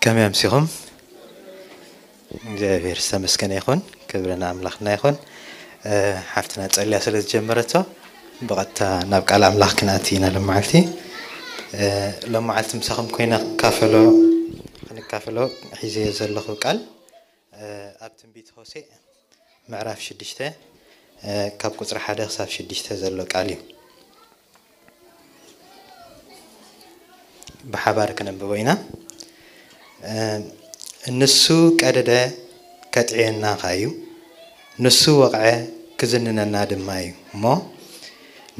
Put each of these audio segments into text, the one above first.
ከመይ ኣምሲኹም? እግዚኣብሔር ዝተመስገነ ይኹን፣ ክብሪ ንኣምላኽና ይኹን። እ፣ ሓፍትና ጸልያ ስለ ዝጀመረቶ ብቐጥታ ናብ ቃል ኣምላኽ ክንኣቲ ኢና ሎመዓልቲ። እ፣ ሎመዓልቲ ምሳኹም ኮይነ ክካፈሎ፣ ክንካፈሎ ሒዘዮ ዘለኹ ቃል፣ እ፣ ኣብ ትንቢት ሆሴዕ ምዕራፍ ሽዱሽተ፣ እ፣ ካብ ቁጽሪ ሓደ ክሳብ ሽዱሽተ ዘሎ ቃል እዩ። ብሓባር ክነንብቦ ኢና። እ፣ ንሱ ቀደደ ከጥዕየና ኸኣ እዩ፣ ንሱ ወቕዐ ክዝንነና ድማ እዩ። እሞ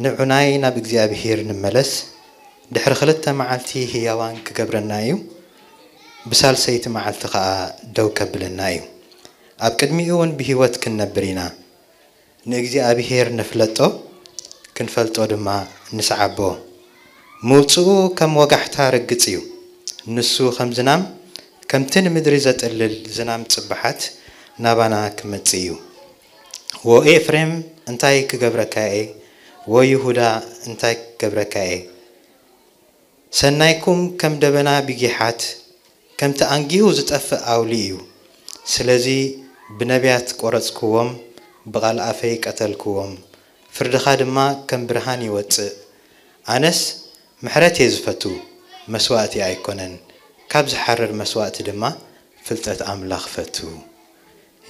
ንዑናይ ናብ እግዚኣብሄር ንመለስ፣ ድሕሪ ክልተ መዓልቲ ህያዋን ክገብረና እዩ፣ ብሳልሰይቲ መዓልቲ ኸኣ ደው ከብለና እዩ። ኣብ ቅድሚኡ እውን ብህይወት ክንነብር ኢና። ንእግዚኣብሄር ንፍለጦ፣ ክንፈልጦ ድማ ንስዓቦ። ምውጽኡ ከም ወጋሕታ ርግጽ እዩ። ንሱ ከም ዝናም፣ ከምቲ ንምድሪ ዘጥልል ዝናም ጽባሓት ናባና ክመጽእ እዩ። ወ ኤፍሬም እንታይ ክገብረካ እየ? ወ ይሁዳ እንታይ ክገብረካ እየ? ሰናይኩም ከም ደበና ብጊሓት፣ ከምቲ ኣንጊሁ ዝጠፍእ ኣውሊ እዩ። ስለዚ ብነቢያት ቆረጽክዎም፣ ብቓል ኣፈይ ቀተልክዎም። ፍርድኻ ድማ ከም ብርሃን ይወጽእ። ኣነስ ምሕረት እየ ዝፈቱ፣ መስዋእቲ ኣይኮነን። ካብ ዝሓርር መስዋእቲ ድማ ፍልጠት ኣምላኽ ፈቱ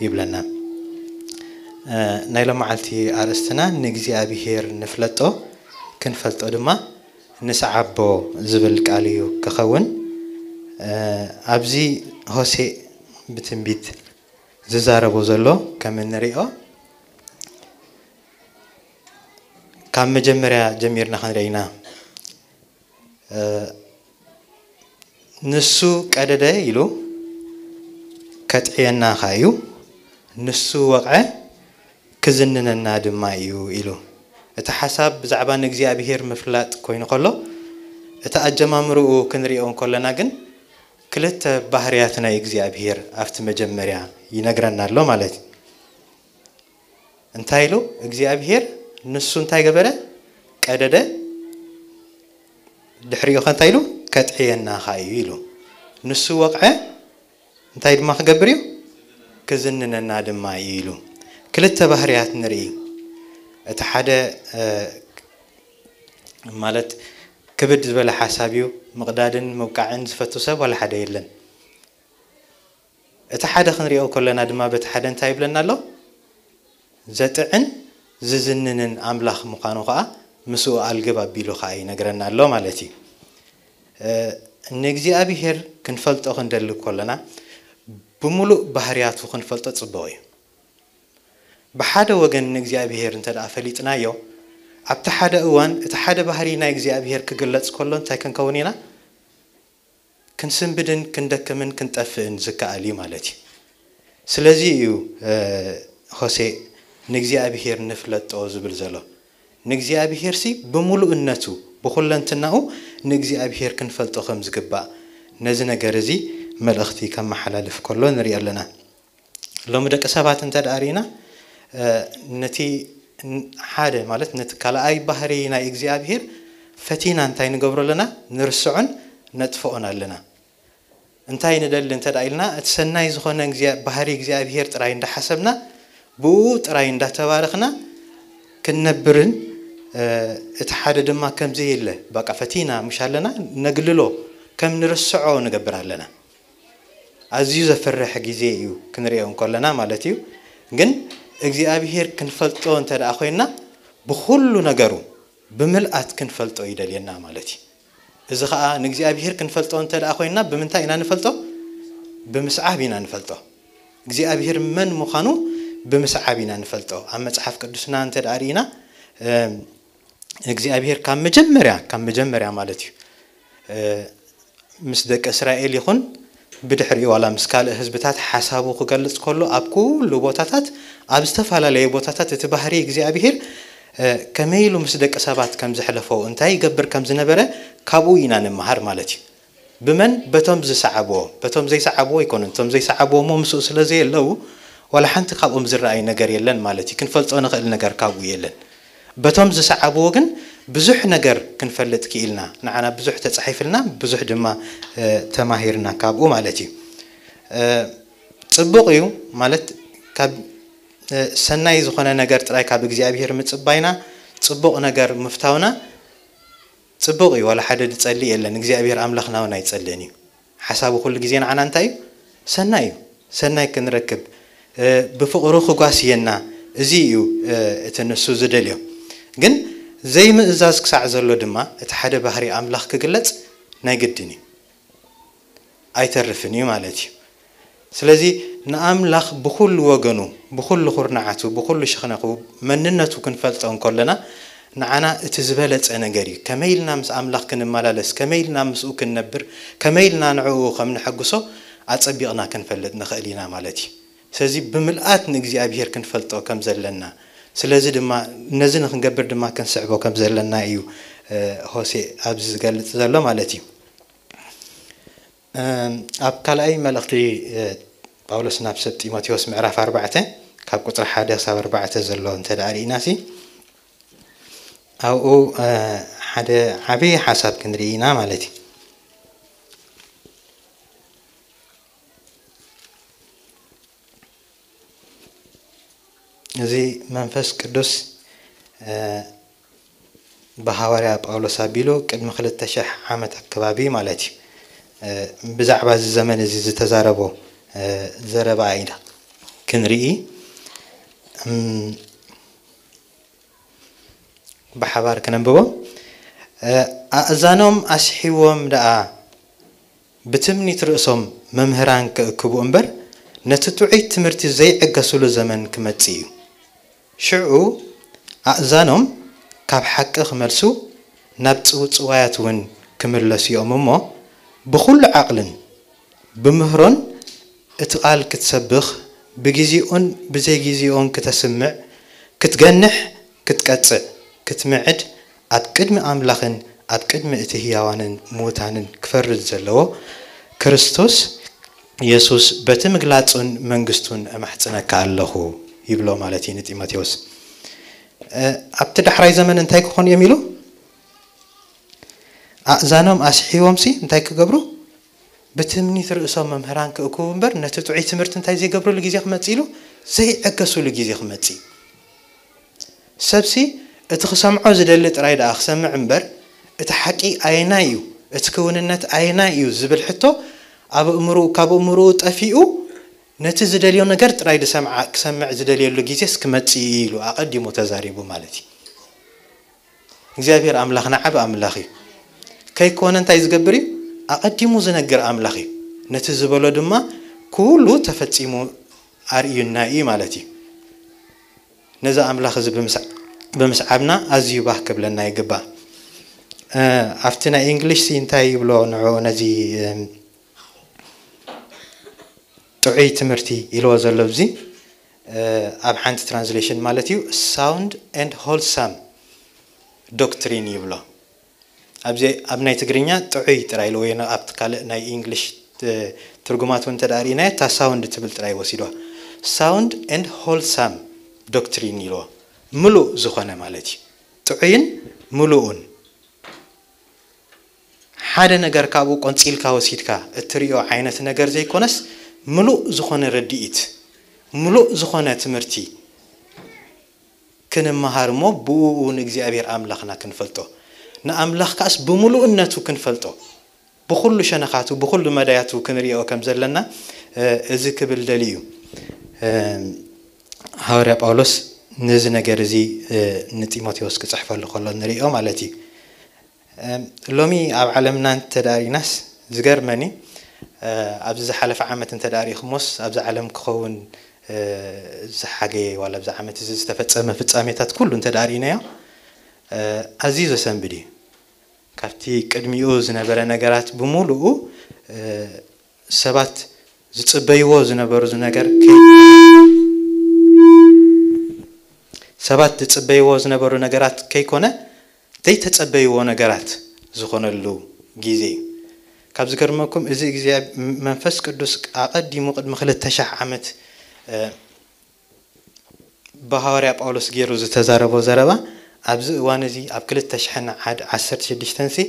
ይብለና። እ፣ ናይ ሎመዓልቲ ኣርእስትና ንእግዚኣብሄር ንፍለጦ፣ ክንፈልጦ ድማ ንስዓቦ ዝብል ቃል እዩ ክኸውን። እ፣ ኣብዚ ሆሴዕ ብትንቢት ዝዛረቦ ዘሎ ከም እንሪኦ ካብ መጀመርያ ጀሚርና ክንርኢ ኢና። እ፣ ንሱ ቀደደ ኢሉ ከጥዕየና ኸኣ እዩ፣ ንሱ ወቕዐ ክዝንነና ድማ እዩ ኢሉ። እቲ ሓሳብ ብዛዕባ ንእግዚኣብሄር ምፍላጥ ኮይኑ ከሎ፣ እቲ ኣጀማምርኡ ክንሪኦ እንከለና ግን ክልተ ባህርያት ናይ እግዚኣብሄር ኣብቲ መጀመርያ ይነግረና ኣሎ ማለት እዩ። እንታይ ኢሉ እግዚኣብሄር? ንሱ እንታይ ገበረ? ቀደደ። ድሕሪኡ ከ እንታይ ኢሉ? ከጥዕየና ኸኣ እዩ ኢሉ። ንሱ ወቕዐ፣ እንታይ ድማ ክገብር እዩ? ክዝንነና ድማ እዩ ኢሉ። ክልተ ባህርያት ንርኢ። እቲ ሓደ፣ እ፣ ማለት ክብድ ዝበለ ሓሳብ እዩ። ምቕዳድን ምብቃዕን ዝፈቱ ሰብ ዋላ ሓደ የለን። እቲ ሓደ ክንሪኦ ከለና ድማ በቲ ሓደ እንታይ ይብለና ኣሎ? ዘጥዕን ዝዝንንን ኣምላኽ ምዃኑ ኸኣ ምስኡ ኣልግብ ኣቢሉ ኸኣ ይነግረና ኣሎ ማለት እዩ። እ፣ ንእግዚኣብሄር ክንፈልጦ ክንደሊ ከለና ብምሉእ ባህርያቱ ክንፈልጦ ጽቡቕ እዩ። ብሓደ ወገን ንእግዚኣብሄር እንተ ደኣ ፈሊጥናዮ፣ ኣብቲ ሓደ እዋን እቲ ሓደ ባህሪ ናይ እግዚኣብሄር ክግለጽ ከሎ እንታይ ክንከውን ኢና? ክንስንብድን ክንደክምን ክንጠፍእን ዝከኣል እዩ ማለት እዩ። ስለዚ እዩ፣ እ፣ ሆሴዕ ንእግዚኣብሄር ንፍለጦ ዝብል ዘሎ። ንእግዚኣብሄርሲ ብምሉእነቱ፣ ብኹለንትናኡ ንእግዚኣብሄር ክንፈልጦ ከም ዝግባእ ነዚ ነገር እዚ መልእኽቲ ከመሓላልፍ ከሎ ንርኢ ኣለና። ሎሚ ደቂ ሰባት እንተ ደኣ ርኢና፣ እ፣ ነቲ ን-፣ ሓደ ማለት ነቲ ካልኣይ ባህሪ ናይ እግዚኣብሄር ፈቲና እንታይ ንገብሮ ኣለና? ንርስዖን ነጥፍኦን ኣለና። እንታይ ንደሊ እንተ ደኣ ኢልና፣ እቲ ሰናይ ዝኾነ እግዚኣብ-፣ ባህሪ እግዚኣብሄር ጥራይ እንዳሓሰብና፣ ብኡ ጥራይ እንዳተባረኽና ክንነብርን፣ እ፣ እቲ ሓደ ድማ ከምዚ የለ፣ በቃ ፈቲና ምሽ ኣለና፣ ነግልሎ፣ ከም ንርስዖ ንገብር ኣለና። ኣዝዩ ዘፍርሕ ግዜ እዩ ክንሪኦ እንከለና ማለት እዩ። ግን እግዚኣብሄር ክንፈልጦ እንተ ደኣ ኮይንና፣ ብኹሉ ነገሩ ብምልኣት ክንፈልጦ ይደልየና ማለት እዩ። እዚ ኸኣ ንእግዚኣብሄር ክንፈልጦ እንተ ደኣ ኮይንና፣ ብምንታይ ኢና ንፈልጦ? ብምስዓብ ኢና ንፈልጦ። እግዚኣብሄር መን ምዃኑ ብምስዓብ ኢና ንፈልጦ። ኣብ መጽሓፍ ቅዱስና እንተ ደኣ ርኢና፣ እም፣ እግዚኣብሄር ካብ መጀመርያ፣ ካብ መጀመርያ ማለት እዩ፣ እ፣ ምስ ደቂ እስራኤል ይኹን ብድሕሪኡ ዋላ ምስ ካልእ ህዝብታት ሓሳቡ ክገልጽ ከሎ፣ ኣብ ኩሉ ቦታታት፣ ኣብ ዝተፈላለየ ቦታታት እቲ ባህሪ እግዚኣብሄር፣ እ፣ ከመይ ኢሉ ምስ ደቂ ሰባት ከም ዘሕለፎ፣ እንታይ ይገብር ከም ዝነበረ ካብኡ ኢና ንምሃር ማለት እዩ። ብመን? በቶም ዝሰዓብዎ። በቶም ዘይሰዓብዎ ኣይኮኑን። እቶም ዘይሰዓብዎ እሞ ምስኡ ስለ ዘየለዉ፣ ዋላ ሓንቲ ካብኦም ዝረኣይ ነገር የለን ማለት እዩ። ክንፈልጦ ንኽእል ነገር ካብኡ የለን። በቶም ዝሰዓብዎ ግን ብዙሕ ነገር ክንፈልጥ ክኢልና፣ ንዓና ብዙሕ ተጻሒፍልና፣ ብዙሕ ድማ ተማሂርና ካብኡ ማለት እዩ። ጽቡቕ እዩ ማለት ካብ ሰናይ ዝኾነ ነገር ጥራይ ካብ እግዚኣብሔር ምጽባይና፣ ጽቡቕ ነገር ምፍታውና ጽቡቕ እዩ። ዋላ ሓደ ዝጸልእ የለን፣ እግዚኣብሔር ኣምላኽና እውን ኣይጸልእን እዩ። ሓሳቡ ኩሉ ግዜ ንዓና እንታይ እዩ? ሰናይ እዩ። ሰናይ ክንረክብ ብፍቕሩ ክጓስየና፣ እዚ እዩ እቲ ንሱ ዝደልዮ። ግን ዘይምእዛዝ ክሳዕ ዘሎ ድማ እቲ ሓደ ባህሪ ኣምላኽ ክግለጽ ናይ ግድን እዩ፣ ኣይተርፍን እዩ ማለት እዩ። ስለዚ ንኣምላኽ ብኹሉ ወገኑ፣ ብኹሉ ኩርናዓቱ፣ ብኹሉ ሽኽነኹ መንነቱ ክንፈልጦ እንከለና ንዓና እቲ ዝበለጸ ነገር እዩ። ከመይ ኢልና ምስ ኣምላኽ ክንመላለስ፣ ከመይ ኢልና ምስኡ ክንነብር፣ ከመይ ኢልና ንዕኡ ከም ንሐግሶ ኣጸቢቕና ክንፈልጥ ንኽእል ኢና ማለት እዩ። ስለዚ ብምልኣት ንእግዚኣብሔር ክንፈልጦ ከም ዘለና፣ ስለዚ ድማ ነዚ ንክንገብር ድማ ክንስዕቦ ከም ዘለና እዩ ሆሴ ኣብዚ ዝገልጽ ዘሎ ማለት እዩ። ኣብ ካልኣይ መልእኽቲ ጳውሎስ ናብ ሰብ ጢሞቴዎስ ምዕራፍ ኣርባዕተ ካብ ቁፅሪ ሓደ ክሳብ ኣርባዕተ ዘሎ እንተ ደኣ ርኢና ሲ ኣብኡ ሓደ ዓብዪ ሓሳብ ክንርኢ ኢና ማለት እዩ። እዚ መንፈስ ቅዱስ ብሃዋርያ ጳውሎስ ኣቢሉ ቅድሚ ክልተ ሽሕ ዓመት ኣከባቢ ማለት እዩ ብዛዕባ እዚ ዘመን እዚ ዝተዛረቦ ዘረባ ኢና ክንርኢ። ብሓባር ክነንብቦ። ኣእዛኖም ኣስሒዎም ደኣ ብትምኒት ርእሶም መምህራን ክእክቡ እምበር ነቲ ጥዑይ ትምህርቲ ዘይዕገሱሉ ዘመን ክመጽእ እዩ። ሽዑ ኣእዛኖም ካብ ሓቂ ክመልሱ ናብ ጽውጽዋያት እውን ክምለሱ እዮም እሞ ብኹሉ ዓቕልን ብምህሮን እቲ ቃል ክትሰብኽ ብግዜኡን ብዘይግዜኡን ክተስምዕ ክትገንሕ ክትቀጽዕ ክትምዕድ ኣብ ቅድሚ ኣምላኽን ኣብ ቅድሚ እቲ ህያዋንን ምዉታንን ክፈርድ ዘለዎ ክርስቶስ የሱስ በቲ ምግላጹን መንግስቱን እማሕጽነካ ኣለኹ ይብሎ ማለት እዩ ንጢሞቴዎስ። ኣብቲ ዳሕራይ ዘመን እንታይ ክኾኑ እዮም ኢሉ ኣእዛኖም ኣስሒቦምሲ እንታይ ክገብሩ ብትምኒት ርእሶም መምህራን ክእክቡ እምበር ነቲ ጥዑይ ትምህርቲ እንታይ ዘይገብርሉ ግዜ ክመጽእ ኢሉ ዘይዕገሱሉ ግዜ ክመጽእ እዩ። ሰብሲ እቲ ክሰምዖ ዝደሊ ጥራይ ደኣ ክሰምዕ እምበር እቲ ሓቂ ኣየናይ እዩ፣ እቲ ክውንነት ኣየናይ እዩ ዝብል ሕቶ ኣብ እምርኡ ካብ እምርኡ ጠፊኡ ነቲ ዝደልዮ ነገር ጥራይ ዝሰምዓ ክሰምዕ ዝደልየሉ ግዜስ ክመጽእ እዩ ኢሉ ኣቐዲሙ ተዛሪቡ ማለት እዩ። እግዚኣብሔር ኣምላኽና ዓቢ ኣምላኽ እዩ። ከይኮነ እንታይ ዝገብር እዩ? ኣቐዲሙ ዝነግር ኣምላኽ እዩ። ነቲ ዝበሎ ድማ ኩሉ ተፈጺሙ ኣርእዩና እዩ ማለት እዩ። ነዚ ኣምላኽ እዚ ብምስዓብና ኣዝዩ ባህ ክብለና ይግባእ። ኣብቲ ናይ እንግሊሽ ሲ እንታይ ይብሎ ንዕኡ ነዚ ጥዑይ ትምህርቲ ኢልዎ ዘሎ ኣብዚ ኣብ ሓንቲ ትራንስሌሽን ማለት እዩ sound and wholesome doctrine ይብሎ። ኣብዚ ኣብ ናይ ትግርኛ ጥዑይ ጥራይ ኢልዎ እዩ። ኣብቲ ካልእ ናይ እንግሊሽ ትርጉማት እውን እንተ ርኢናዮ እታ ሳውንድ ትብል ጥራይ ወሲድዋ። Sound and wholesome doctrine ኢልዎ ምሉእ ዝኾነ ማለት እዩ። ጥዑይን ምሉእን ሓደ ነገር ካብኡ ቆንጺልካ ወሲድካ እትርእዮ ዓይነት ነገር ዘይኮነስ ምሉእ ዝኾነ ርድኢት፣ ምሉእ ዝኾነ ትምህርቲ ክንመሃር እሞ ብኡ ንእግዚኣብሔር ኣምላኽና ክንፈልጦ፣ ንኣምላኽ ከኣስ ብምሉእነቱ ክንፈልጦ፣ ብኹሉ ሸነኻቱ ብኹሉ መዳያቱ ክንርእዮ ከም ዘለና እዚ ክብል ደልዩ እዩ። ሃዋርያ ጳውሎስ ነዚ ነገር እዚ ንጢሞቴዎስ ክጽሕፈሉ ከሎ ንርእዮ ማለት እዩ። ሎሚ ኣብ ዓለምና እንተ ደኣ ርኢናስ ዝገርመኒ ኣብዚ ዝሓለፈ ዓመት እንተ ደኣ ርኢኹሞስ ኣብዚ ዓለም ክኸውን ዝሓገየ ዋላ ኣብዚ ዓመት እዚ ዝተፈጸመ ፍጻሜታት ኩሉ እንተ ደኣ ርኢናዮ ኣዝዩ ዘሰንብድ እዩ። ካብቲ ቅድሚኡ ዝነበረ ነገራት ብምሉኡ ሰባት ዝጽበይዎ ዝነበሩ ነገር ሰባት ዝጽበይዎ ዝነበሩ ነገራት ከይኮነ ዘይተጸበይዎ ነገራት ዝኾነሉ ግዜ እዩ። ካብ ዝገርመኩም እዚ እግዚኣብሔር መንፈስ ቅዱስ ኣቐዲሙ ቅድሚ ክልተ ሺሕ ዓመት ብሃዋርያ ጳውሎስ ገይሩ ዝተዛረቦ ዘረባ ኣብዚ እዋን እዚ ኣብ ክልተ ሽሕን ዓሰርተ ሽዱሽተን ሲ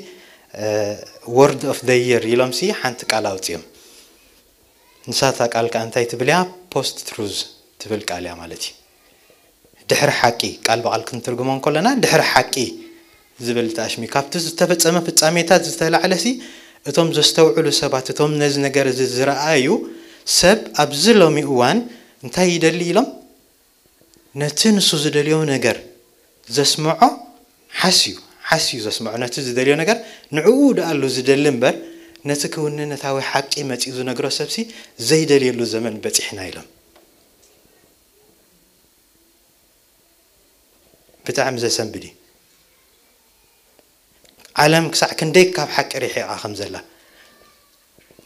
Word of the Year ኢሎም ሲ ሓንቲ ቃል ኣውፅኦም። ንሳታ ቃል ከዓ እንታይ ትብል እያ? Post truth ትብል ቃል እያ ማለት እዩ። ድሕሪ ሓቂ፣ ቃል ብቓል ክንትርጉሞ እንከለና ድሕሪ ሓቂ ዝብል ተኣሽሚ ካብቲ ዝተፈጸመ ፍጻሜታት ዝተላዕለ ሲ እቶም ዘስተውዕሉ ሰባት፣ እቶም ነዚ ነገር እዚ ዝረኣዩ ሰብ ኣብዚ ሎሚ እዋን እንታይ ይደሊ ኢሎም ነቲ ንሱ ዝደልዮ ነገር ዘስምዖ ሓስዩ ሓስዩ ዘስምዖ ነቲ ዝደልዮ ነገር ንዕኡ ደኣሉ ዝደሊ እምበር ነቲ ክውንነታዊ ሓቂ መጺኡ ዝነግሮ ሰብሲ ዘይደልየሉ ዘመን በጺሕና ኢሎም። ብጣዕሚ ዘሰንብድ እዩ። ዓለም ክሳዕ ክንደይ ካብ ሓቂ ርሒቓ ከም ዘላ፣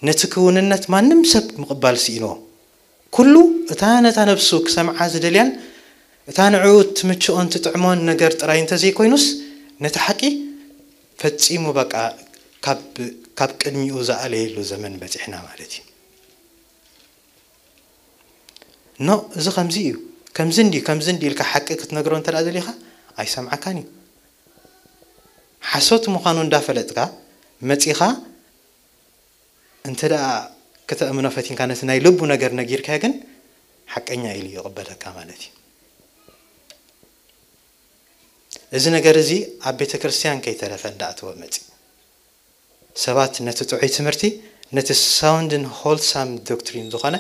ነቲ ክውንነት ማንም ሰብ ምቕባል ስኢንዎ። ኩሉ እታ ነታ ነብሱ ክሰምዓ ዝደልያን እታ ንዕኡ ትምችኦን ትጥዕሞን ነገር ጥራይ እንተዘይኮይኑስ፣ ነቲ ሓቂ ፈጺሙ በቃ ካብ፣ ካብ ቅድሚኡ ዝኣለየሉ ዘመን በጺሕና ማለት እዩ። ኖ፣ እዚ ከምዚ እዩ፣ ከምዚ እንዲ፣ ከምዚ እንዲ ኢልካ ሓቂ ክትነግሮ እንተ ደኣ ደሊኻ ኣይሰምዓካን እዩ። ሓሶት ምዃኑ እንዳፈለጥካ መጺኻ እንተ ደኣ ከተእምኖ ፈቲንካ ነቲ ናይ ልቡ ነገር ነጊርካዮ ግን ሓቀኛ ኢሉ ይቕበለካ ማለት እዩ። እዚ ነገር እዚ ኣብ ቤተ ክርስቲያን ከይተረፈ እንዳእተወ መጺ ሰባት ነቲ ጥዑይ ትምህርቲ ነቲ sound and wholesome doctrine ዝኾነ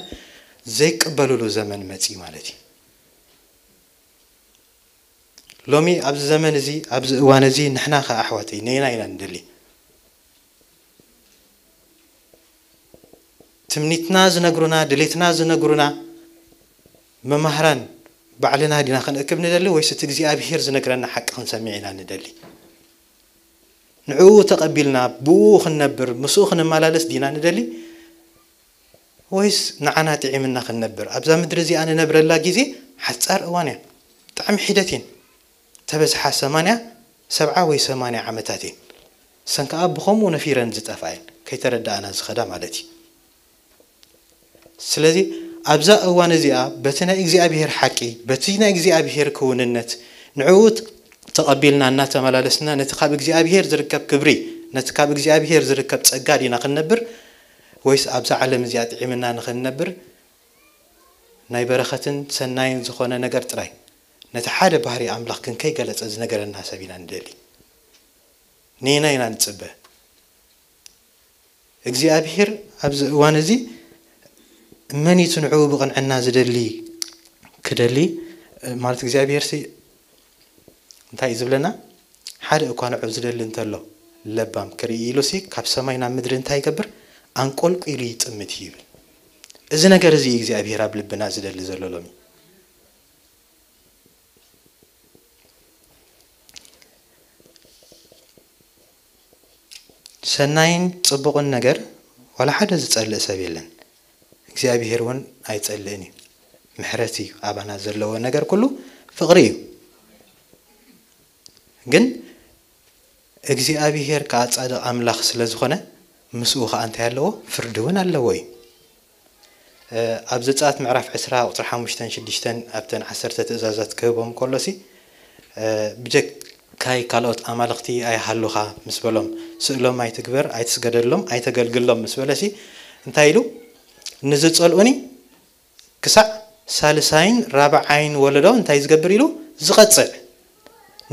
ዘይቅበሉሉ ዘመን መጺ ማለት እዩ። ሎሚ ኣብዚ ዘመን እዚ ኣብዚ እዋን እዚ ንሕና ከ ኣሕዋተይ ነየና ኢና ንደሊ? ትምኒትና ዝነግሩና ድሌትና ዝነግሩና መማህራን ባዕልና ዲና ክንእክብ ንደሊ ወይስ እቲ እግዚኣብሄር ዝነግረና ሓቂ ክንሰምዕ ኢና ንደሊ? ንዕኡ ተቐቢልና ብኡ ክንነብር ምስኡ ክንመላለስ ዲና ንደሊ ወይስ ንዓና ጥዒምና ክንነብር? ኣብዛ ምድሪ እዚኣ ንነብረላ ግዜ ሓጻር እዋን እያ። ብጣዕሚ ሒደት እየን። ተበዝሓ ሰማንያ ሰብዓ ወይ ሰማንያ ዓመታት እየን። ሰን ከኣ ብኸምኡ ነፊረን ዝጠፍኣ እየን። ከይተረዳእና ዝኸዳ ማለት እዩ። ስለዚ ኣብዛ እዋን እዚኣ በቲ ናይ እግዚኣብሄር ሓቂ በቲ ናይ እግዚኣብሄር ክውንነት ንዕኡ ተቐቢልና እናተመላለስና ነቲ ካብ እግዚኣብሄር ዝርከብ ክብሪ ነቲ ካብ እግዚኣብሄር ዝርከብ ጸጋ ዲና ክንነብር ወይስ ኣብዛ ዓለም እዚኣ ጥዒምና ንኽንነብር ናይ በረኸትን ሰናይን ዝኾነ ነገር ጥራይ ነቲ ሓደ ባህሪ ኣምላኽ ግን ከይገለጸ ዝነገረና ሰብ ኢና ንደሊ? ነየናይ ኢና ንጽበ? እግዚኣብሄር ኣብዚ እዋን እዚ መን እዩ ንዕኡ ብቕንዕና ዝደሊ ክደሊ ማለት እግዚኣብሄር ሲ እንታይ እዩ ዝብለና? ሓደ እኳ ንዕኡ ዝደሊ እንተሎ ለባም ክርኢ ኢሉ ሲ ካብ ሰማይ ናብ ምድሪ እንታይ ይገብር? ኣንቆልቂሉ ይጥምት እዩ ይብል። እዚ ነገር እዚ እዩ እግዚኣብሄር ኣብ ልብና ዝደሊ ዘሎ ሎሚ። ሰናይን ጽቡቕን ነገር ዋላ ሓደ ዝጸልእ ሰብ የለን። እግዚኣብሄር እውን ኣይጸልእን እዩ። ምሕረት እዩ ኣባና ዘለዎ ነገር ኩሉ ፍቕሪ እዩ። ግን እግዚኣብሄር ከኣ ጻድቕ ኣምላኽ ስለ ዝኾነ ምስኡ ከኣ እንታይ ኣለዎ? ፍርዲ እውን ኣለዎ እዩ። ኣብ ዘጸኣት ምዕራፍ ዕስራ ቁጽሪ ሓሙሽተን ሽዱሽተን ኣብተን ዓሰርተ ትእዛዛት ክህቦም ከሎሲ ብጀካይ ካልኦት ኣማልኽቲ ኣይሃሉኻ ምስ በሎም ስእሎም ኣይትግበር ኣይትስገደሎም ኣይተገልግሎም ምስ በለሲ እንታይ ኢሉ ንዝጸልኡኒ ክሳዕ ሳልሳይን ራብዓይን ወለዶ እንታይ ዝገብር ኢሉ ዝቐጽዕ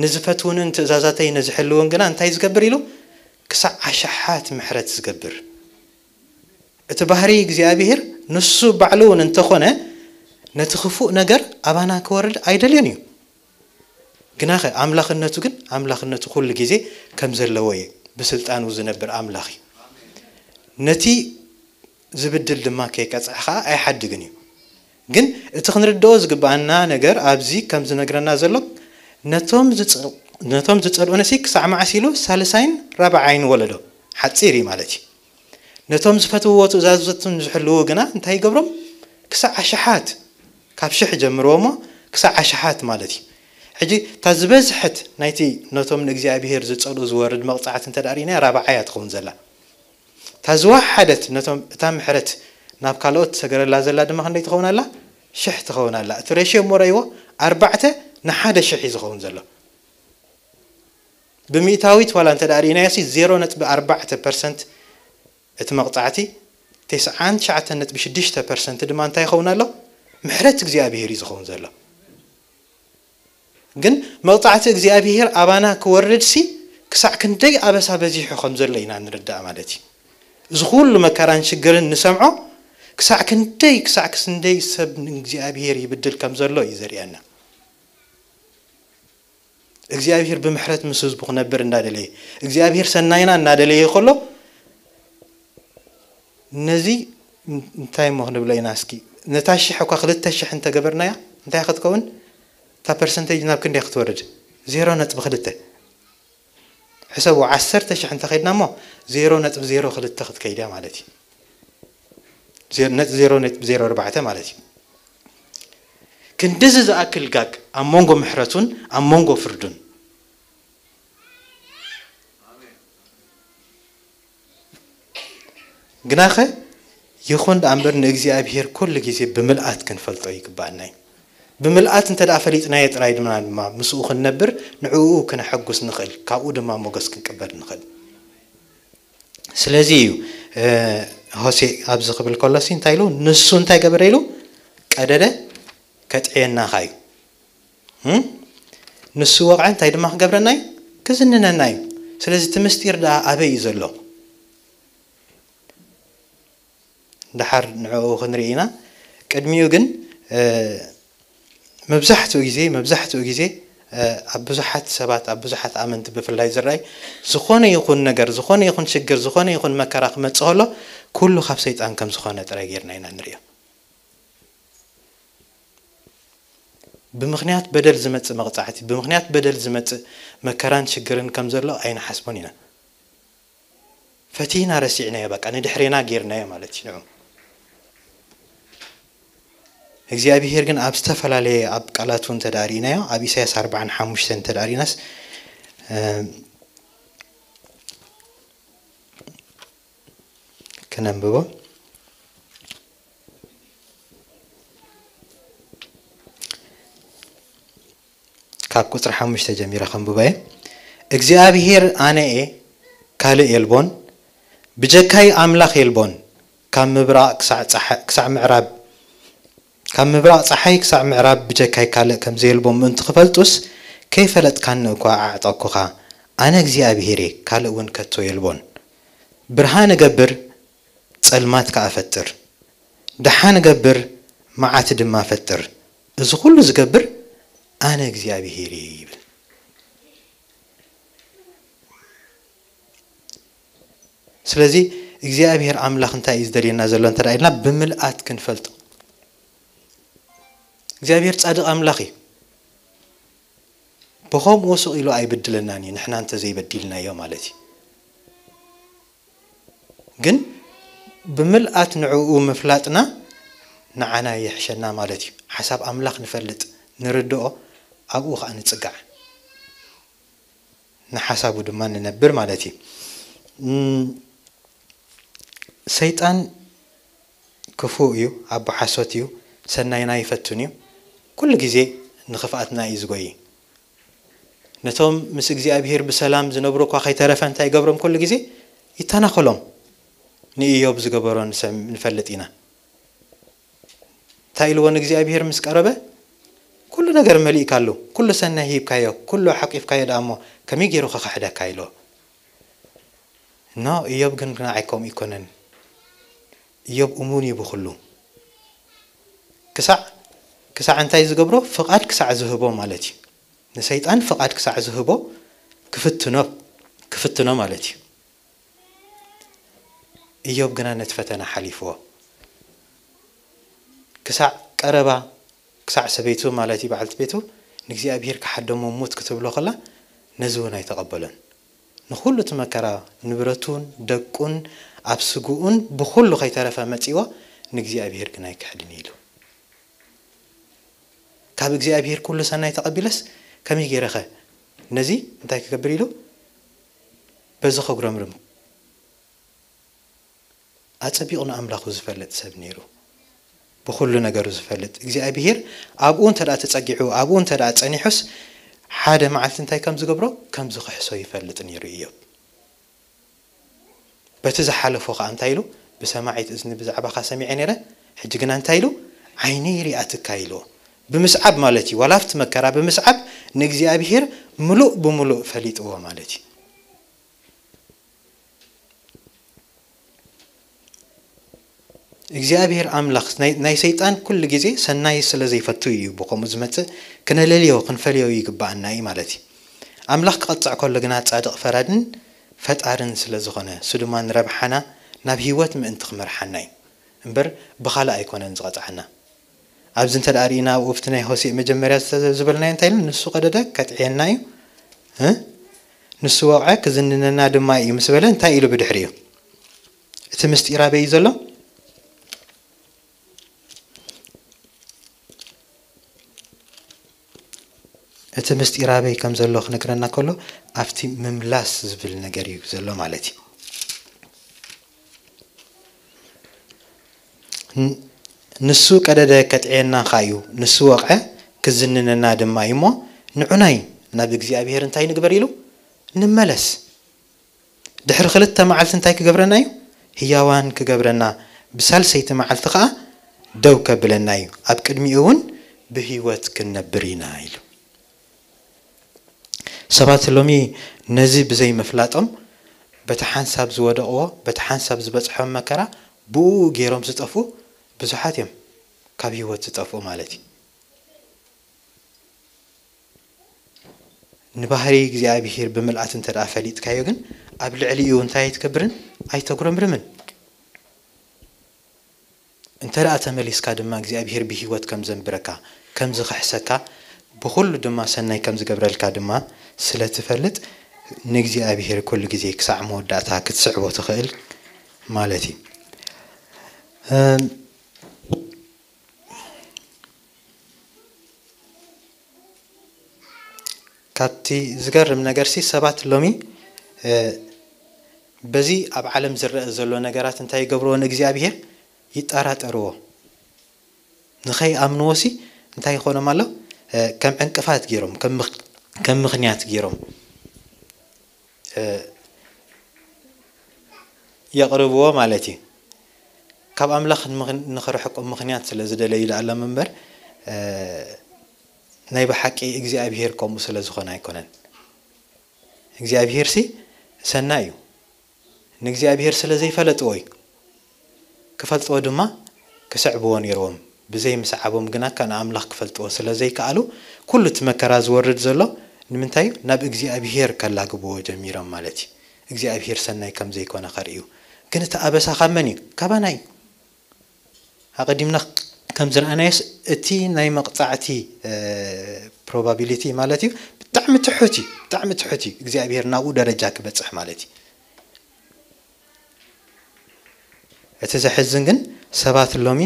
ንዝፈትውንን ትእዛዛተይ ንዝሕልውን ግና እንታይ ዝገብር ኢሉ ክሳዕ ኣሽሓት ምሕረት ዝገብር እቲ ባህሪ እግዚኣብሔር ንሱ ባዕሉ እውን እንተኾነ ነቲ ክፉእ ነገር ኣባና ክወርድ ኣይደልዮን እዩ። ግናኸ ኣምላኽነቱ ግን ኣምላኽነቱ ኩሉ ግዜ ከም ዘለዎ እዩ። ብስልጣኑ ዝነብር ኣምላኽ እዩ። ነቲ ዝብድል ድማ ከይቀጽዕ ኸዓ ኣይሓድግን እዩ። ግን እቲ ክንርድኦ ዝግብኣና ነገር ኣብዚ ከም ዝነግረና ዘሎ ነቶም ዝጸ- ነቶም ዝጸልኡ ነሲ ክሳዕ መዓስ ኢሉ ሳልሳይን ራብዓይን ወለዶ ሓጺር እዩ ማለት እዩ። ነቶም ዝፈትውዎ ትእዛዛትን ዝሕልዉ ግና እንታይ ይገብሮም? ክሳዕ ኣሽሓት ካብ ሽሕ ጀምርዎ እሞ ክሳዕ ኣሽሓት ማለት እዩ። ሕጂ እታ ዝበዝሐት ናይቲ ነቶም ንእግዚኣብሔር ዝጸልኡ ዝወርድ መቕጻዕቲ እንተ ደኣ ርኢናያ ራብዓ እያ ትኸውን ዘላ። እታ ዝወሓደት ነቶም እታ ምሕረት ናብ ካልኦት ትሰገረላ ዘላ ድማ ክንደይ ትኸውን ኣላ? ሽሕ ትኸውን ኣላ። እቲ ሬሽዮ እሞ ረእይዎ ኣርባዕተ ንሓደ ሽሕ እዩ ዝኸውን ዘሎ። ብሚእታዊት ዋላ እንተ ደኣ ርኢናዮ ሲ ዜሮ ነጥቢ ኣርባዕተ ፐርሰንት እቲ መቕጻዕቲ፣ ተስዓን ትሽዓተን ነጥቢ ሽዱሽተ ፐርሰንት ድማ እንታይ ይኸውን ኣሎ? ምሕረት እግዚኣብሔር እዩ ዝኸውን ዘሎ። ግን መቕጻዕቲ እግዚኣብሔር ኣባና ክወርድ ሲ ክሳዕ ክንደይ ኣበሳ በዚሑ ከም ዘሎ ኢና ንርዳእ ማለት እዩ። እዚ ኩሉ መከራን ሽግርን ንሰምዖ ክሳዕ ክንደይ ክሳዕ ክስንደይ ሰብ ንእግዚኣብሔር ይብድል ከም ዘሎ እዩ ዘርእየና። እግዚኣብሔር ብምሕረት ምስ ህዝቡ ክነብር እንዳደለየ እግዚኣብሔር ሰናይና እናደለየ ከሎ ነዚ እንታይ እሞ ክንብሎ ኢና እስኪ ነታ ሽሕ እኳ ክልተ ሽሕ እንተገበርናያ እንታይ ክትከውን እታ ፐርሰንቴጅ ናብ ክንደይ ክትወርድ ዜሮ ነጥቢ ክልተ ሕሰቡ ዓሰርተ ሽሕ እንተኸድና እሞ ዜሮ ነጥቢ ዜሮ ክልተ ክትከይድ እያ ማለት እዩ ነጥ ዜሮ ነጥቢ ዜሮ ኣርባዕተ ማለት እዩ ክንድዚ ዝኣክል ጋግ ኣብ መንጎ ምሕረቱን ኣብ መንጎ ፍርዱን ግናኸ ይኹን ደኣ እምበር ንእግዚኣብሔር ኩሉ ግዜ ብምልኣት ክንፈልጦ ይግባኣና እዩ ብምልኣት እንተ ደኣ ፈሊጥናዮ ጥራይ ድማ ድማ ምስኡ ክንነብር ንዕኡ ክነሐጉስ ንኽእል ካብኡ ድማ ሞገስ ክንቅበል ንኽእል ስለዚ እዩ ሆሴ ኣብዚ ክብል ከሎሲ እንታይ ኢሉ ንሱ እንታይ ገበረ ኢሉ ቀደደ ከጥዕየናኻ እዩ ንሱ ወቕዐ እንታይ ድማ ክገብረና እዩ ክዝንነና እዩ ስለዚ እቲ ምስጢር ደኣ ኣበይ እዩ ዘሎ ደሓር ንዕኡ ክንርኢ ኢና ቅድሚኡ ግን መብዛሕትኡ ግዜ መብዛሕትኡ ግዜ ኣብ ብዙሓት ሰባት ኣብ ብዙሓት ኣመንቲ ብፍላይ ዝረኣይ ዝኾነ ይኹን ነገር ዝኾነ ይኹን ሽግር ዝኾነ ይኹን መከራ ክመፅእ ከሎ ኩሉ ካብ ሰይጣን ከም ዝኾነ ጥራይ ጌርና ኢና ንሪኦ ብምኽንያት በደል ዝመፅእ መቕፃዕቲ ብምኽንያት በደል ዝመፅእ መከራን ሽግርን ከም ዘሎ ኣይንሓስቦን ኢና ፈቲና ረሲዕናዮ በቃ ንድሕሬና ጌርናዮ ማለት እዩ ንዑ እግዚኣብሔር ግን ኣብ ዝተፈላለየ ኣብ ቃላቱ እንተዳሪእናዮ ኣብ ኢሳያስ ኣርባዓን ሓሙሽተን እንተዳሪናስ ክነንብቦ ካብ ቁፅሪ ሓሙሽተ ጀሚረ ከንብቦ እየ። እግዚኣብሄር ኣነ እየ፣ ካልእ የልቦን፣ ብጀካይ ኣምላኽ የልቦን፣ ካብ ምብራቕ ክሳዕ ጸሓ-፣ ክሳዕ ምዕራብ፣ ካብ ምብራቕ ጸሓይ ክሳዕ ምዕራብ ብጀካይ ካልእ ከም ዘየልቦ ምእንቲ ክፈልጡስ፣ ከይፈለጥካኒ እኳ ኣዕጠቕኩኻ። ኣነ እግዚኣብሄር እየ፣ ካልእ እውን ከቶ የልቦን። ብርሃን እገብር፣ ጸልማት ከኣ እፈጥር። ደሓን እገብር፣ መዓት ድማ እፈጥር። እዚ ኹሉ ዝገብር ኣነ እግዚኣብሄር እየ ይብል። ስለዚ እግዚኣብሄር ኣምላኽ እንታይ እዩ ዝደልየና ዘሎ እንተ ደኣ ኢልና ብምልኣት ክንፈልጦ። እግዚኣብሄር ጻድቕ ኣምላኽ እዩ። ብኸምኡ ስቕ ኢሉ ኣይብድለናን እዩ፣ ንሕና እንተ ዘይበዲልናዮ ማለት እዩ። ግን ብምልኣት ንዕኡ ምፍላጥና ንዓና ይሕሸና ማለት እዩ። ሓሳብ ኣምላኽ ንፈልጥ፣ ንርድኦ፣ ኣብኡ ኸዓ ንጽጋዕ። ንሓሳቡ ድማ ንነብር ማለት እዩ። እም፣ ሰይጣን ክፉእ እዩ፣ ኣቦ ሓሶት እዩ፣ ሰናይና ኣይፈቱን እዩ። ኩሉ ግዜ ንኽፍኣትና እዩ ዝጎይ። ነቶም ምስ እግዚኣብሄር ብሰላም ዝነብሩ እኳ ከይተረፈ እንታይ ይገብሮም ኩሉ ግዜ? ይተናኸሎም። ንኢዮብ ዝገበሮ ንሰም-፣ ንፈልጥ ኢና። እንታይ ኢልዎ ንእግዚኣብሄር ምስ ቀረበ? ኩሉ ነገር መሊእካሉ፣ ኩሉ ሰናይ ሂብካዮ፣ ኩሉ ሓቂፍካዮ ደኣ እሞ ከመይ ገይሩ ከኽሕደካ ኢልዎ። ኖ፣ ኢዮብ ግን ንዓይ ከምኡ ኣይኮነን። ኢዮብ እሙን እዩ ብኹሉ። ክሳዕ፣ ክሳዕ እንታይ ዝገብሮ? ፍቓድ ክሳዕ ዝህቦ ማለት እዩ። ንሰይጣን ፍቓድ ክሳዕ ዝህቦ ክፍትኖ፣ ክፍትኖ ማለት እዩ። ኢዮብ ግና ነቲ ፈተና ሓሊፍዎ። ክሳዕ ቀረባ፣ ክሳዕ ሰበይቱ ማለት እዩ በዓልቲ ቤቱ ንእግዚኣብሄር ክሓደሞ ሙት ክትብሎ ከላ ነዚ እውን ኣይተቐበሎን። ንኹሉ እቲ መከራ ንብረቱን ደቁን ኣብ ስግኡን ብኹሉ ከይተረፈ መጺዎ ንእግዚኣብሄር ግን ኣይክሕድን እዩ ኢሉ። ካብ እግዚኣብሄር ኩሉ ሰናይ ተቐቢለስ ከመይ ገይረኸ ነዚ እንታይ ክገብር ኢሉ በዚ ከጉረምርም ኣጸቢቑ ንኣምላኹ ዝፈልጥ ሰብ ነይሩ። ብኹሉ ነገሩ ዝፈልጥ እግዚኣብሄር ኣብኡ እንተ ደኣ ተጸጊዑ፣ ኣብኡ እንተ ደኣ ጸኒሑስ፣ ሓደ መዓልቲ እንታይ ከም ዝገብሮ ከም ዝኽሕሶ ይፈልጥ ነይሩ ኢዮብ። በቲ ዝሓለፎ ኸዓ እንታይ ኢሉ? "ብሰማዒት እዝኒ ብዛዕባኻ ሰሚዐ ነይረ፣ ሕጂ ግና እንታይ ኢሉ? ዓይነይ ሪኣትካ" ኢልዎ። ብምስዓብ ማለት እዩ። ዋላ ኣብቲ መከራ ብምስዓብ ንእግዚኣብሔር ምሉእ ብምሉእ ፈሊጥዎ ማለት እዩ። እግዚኣብሔር ኣምላኽ ናይ፣ ናይ ሰይጣን ኩሉ ግዜ ሰናይ ስለ ዘይፈቱ እዩ ብኸምኡ ዝመጽእ። ክነለልዮ ክንፈልዮ ይግብኣና እዩ ማለት እዩ። ኣምላኽ ክቐጽዕ ከሎ ግና ጻድቕ ፈራድን ፈጣርን ስለ ዝኾነ፣ እሱ ድማ ንረብሓና ናብ ህይወት ምእንቲ ክመርሓና እዩ እምበር ብኻልእ ኣይኮነን ዝቐጽዓና። ኣብዚ እንተ ደኣ ርኢና ኣብኡ ኣብቲ ናይ ሆሴእ መጀመርያ ዝተ-፣ ዝበልናዮ እንታይ ኢሉ? "ንሱ ቀደደ ከጥዕየና እዩ፣ እ? ንሱ ወቕዐ ክዝንነና ድማ እዩ" ምስ በለ እንታይ ኢሉ ብድሕሪኡ? እቲ ምስጢር ኣበይ እዩ ዘሎ? እቲ ምስጢር ኣበይ ከም ዘሎ ክነግረና ከሎ ኣብቲ ምምላስ ዝብል ነገር እዩ ዘሎ ማለት እዩ። ን-፣ ንሱ ቀደደ ከጥዕየና ኸኣ እዩ፣ ንሱ ወቕዐ ክዝንነና ድማ እዩ እሞ ንዑናይ ናብ እግዚኣብሔር እንታይ ንግበር ኢሉ? ንመለስ። ድሕሪ ክልተ መዓልቲ እንታይ ክገብረና እዩ? ህያዋን ክገብረና፣ ብሳልሰይቲ መዓልቲ ኸኣ ደው ከብለና እዩ። ኣብ ቅድሚኡ እውን ብህይወት ክንነብር ኢና ኢሉ። ሰባት ሎሚ ነዚ ብዘይምፍላጦም በቲ ሓንሳብ ዝወደቕዎ፣ በቲ ሓንሳብ ዝበጽሖም መከራ ብኡ ገይሮም ዝጠፍኡ ብዙሓት እዮም። ካብ ህይወት ዝጠፍኡ ማለት እዩ። ንባህሪ እግዚኣብሔር ብምልኣት እንተ ደኣ ፈሊጥካዮ ግን ኣብ ልዕሊኡ እንታይ ኣይትገብርን? ኣይተጉረምርምን። እንተ ደኣ ተመሊስካ ድማ እግዚኣብሔር ብህይወት ከም ዘንብረካ፣ ከም ዝኽሕሰካ፣ ብኹሉ ድማ ሰናይ ከም ዝገብረልካ ድማ ስለ ትፈልጥ ንእግዚኣብሔር ኩሉ ግዜ ክሳዕ መወዳእታ ክትስዕቦ ትኽእል ማለት እዩ። እም፣ ካብቲ ዝገርም ነገርሲ ሰባት ሎሚ፣ እ፣ በዚ ኣብ ዓለም ዝረአ ዘሎ ነገራት እንታይ ይገብርዎ ንእግዚኣብሔር? ይጠራጠርዎ። ንኸይኣምንዎሲ እንታይ ይኾኖም ኣሎ? እ፣ ከም ዕንቅፋት ገይሮም፣ ከም ምኽ-፣ ከም ምኽንያት ገይሮም፣ እ፣ የቕርብዎ ማለት እዩ። ካብ ኣምላኽ ንምኽ-፣ ንኽርሕቁ ምኽንያት ስለ ዝደለዩ ይልኣሎም እምበር፣ እ፣ ናይ ብሓቂ እግዚኣብሔር ከምኡ ስለ ዝኾነ ኣይኮነን። እግዚኣብሔርሲ ሰናይ እዩ። ንእግዚኣብሔር ስለ ዘይፈለጥዎ እዩ። ክፈልጥዎ ድማ ክስዕብዎ ነይርዎም። ብዘይ ምስዓቦም ግና ከ ንኣምላኽ ክፈልጥዎ ስለ ዘይከኣሉ፣ ኩሉ እቲ መከራ ዝወርድ ዘሎ ንምንታይ እዩ? ናብ እግዚኣብሔር ከላግብዎ ጀሚሮም ማለት እዩ። እግዚኣብሔር ሰናይ ከም ዘይኮነ ከርእዩ። ግን እቲ ኣበሳ ካብ መን እዩ? ካባና እዩ። ኣቐዲምና ከም ዝረኣናዮስ እቲ ናይ መቕጻዕቲ፣ እ፣ ፕሮባቢሊቲ ማለት እዩ፣ ብጣዕሚ ትሑት እዩ፣ ብጣዕሚ ትሑት እዩ። እግዚኣብሔር ናብኡ ደረጃ ክበጽሕ ማለት እዩ። እቲ ዘሕዝን ግን ሰባት ሎሚ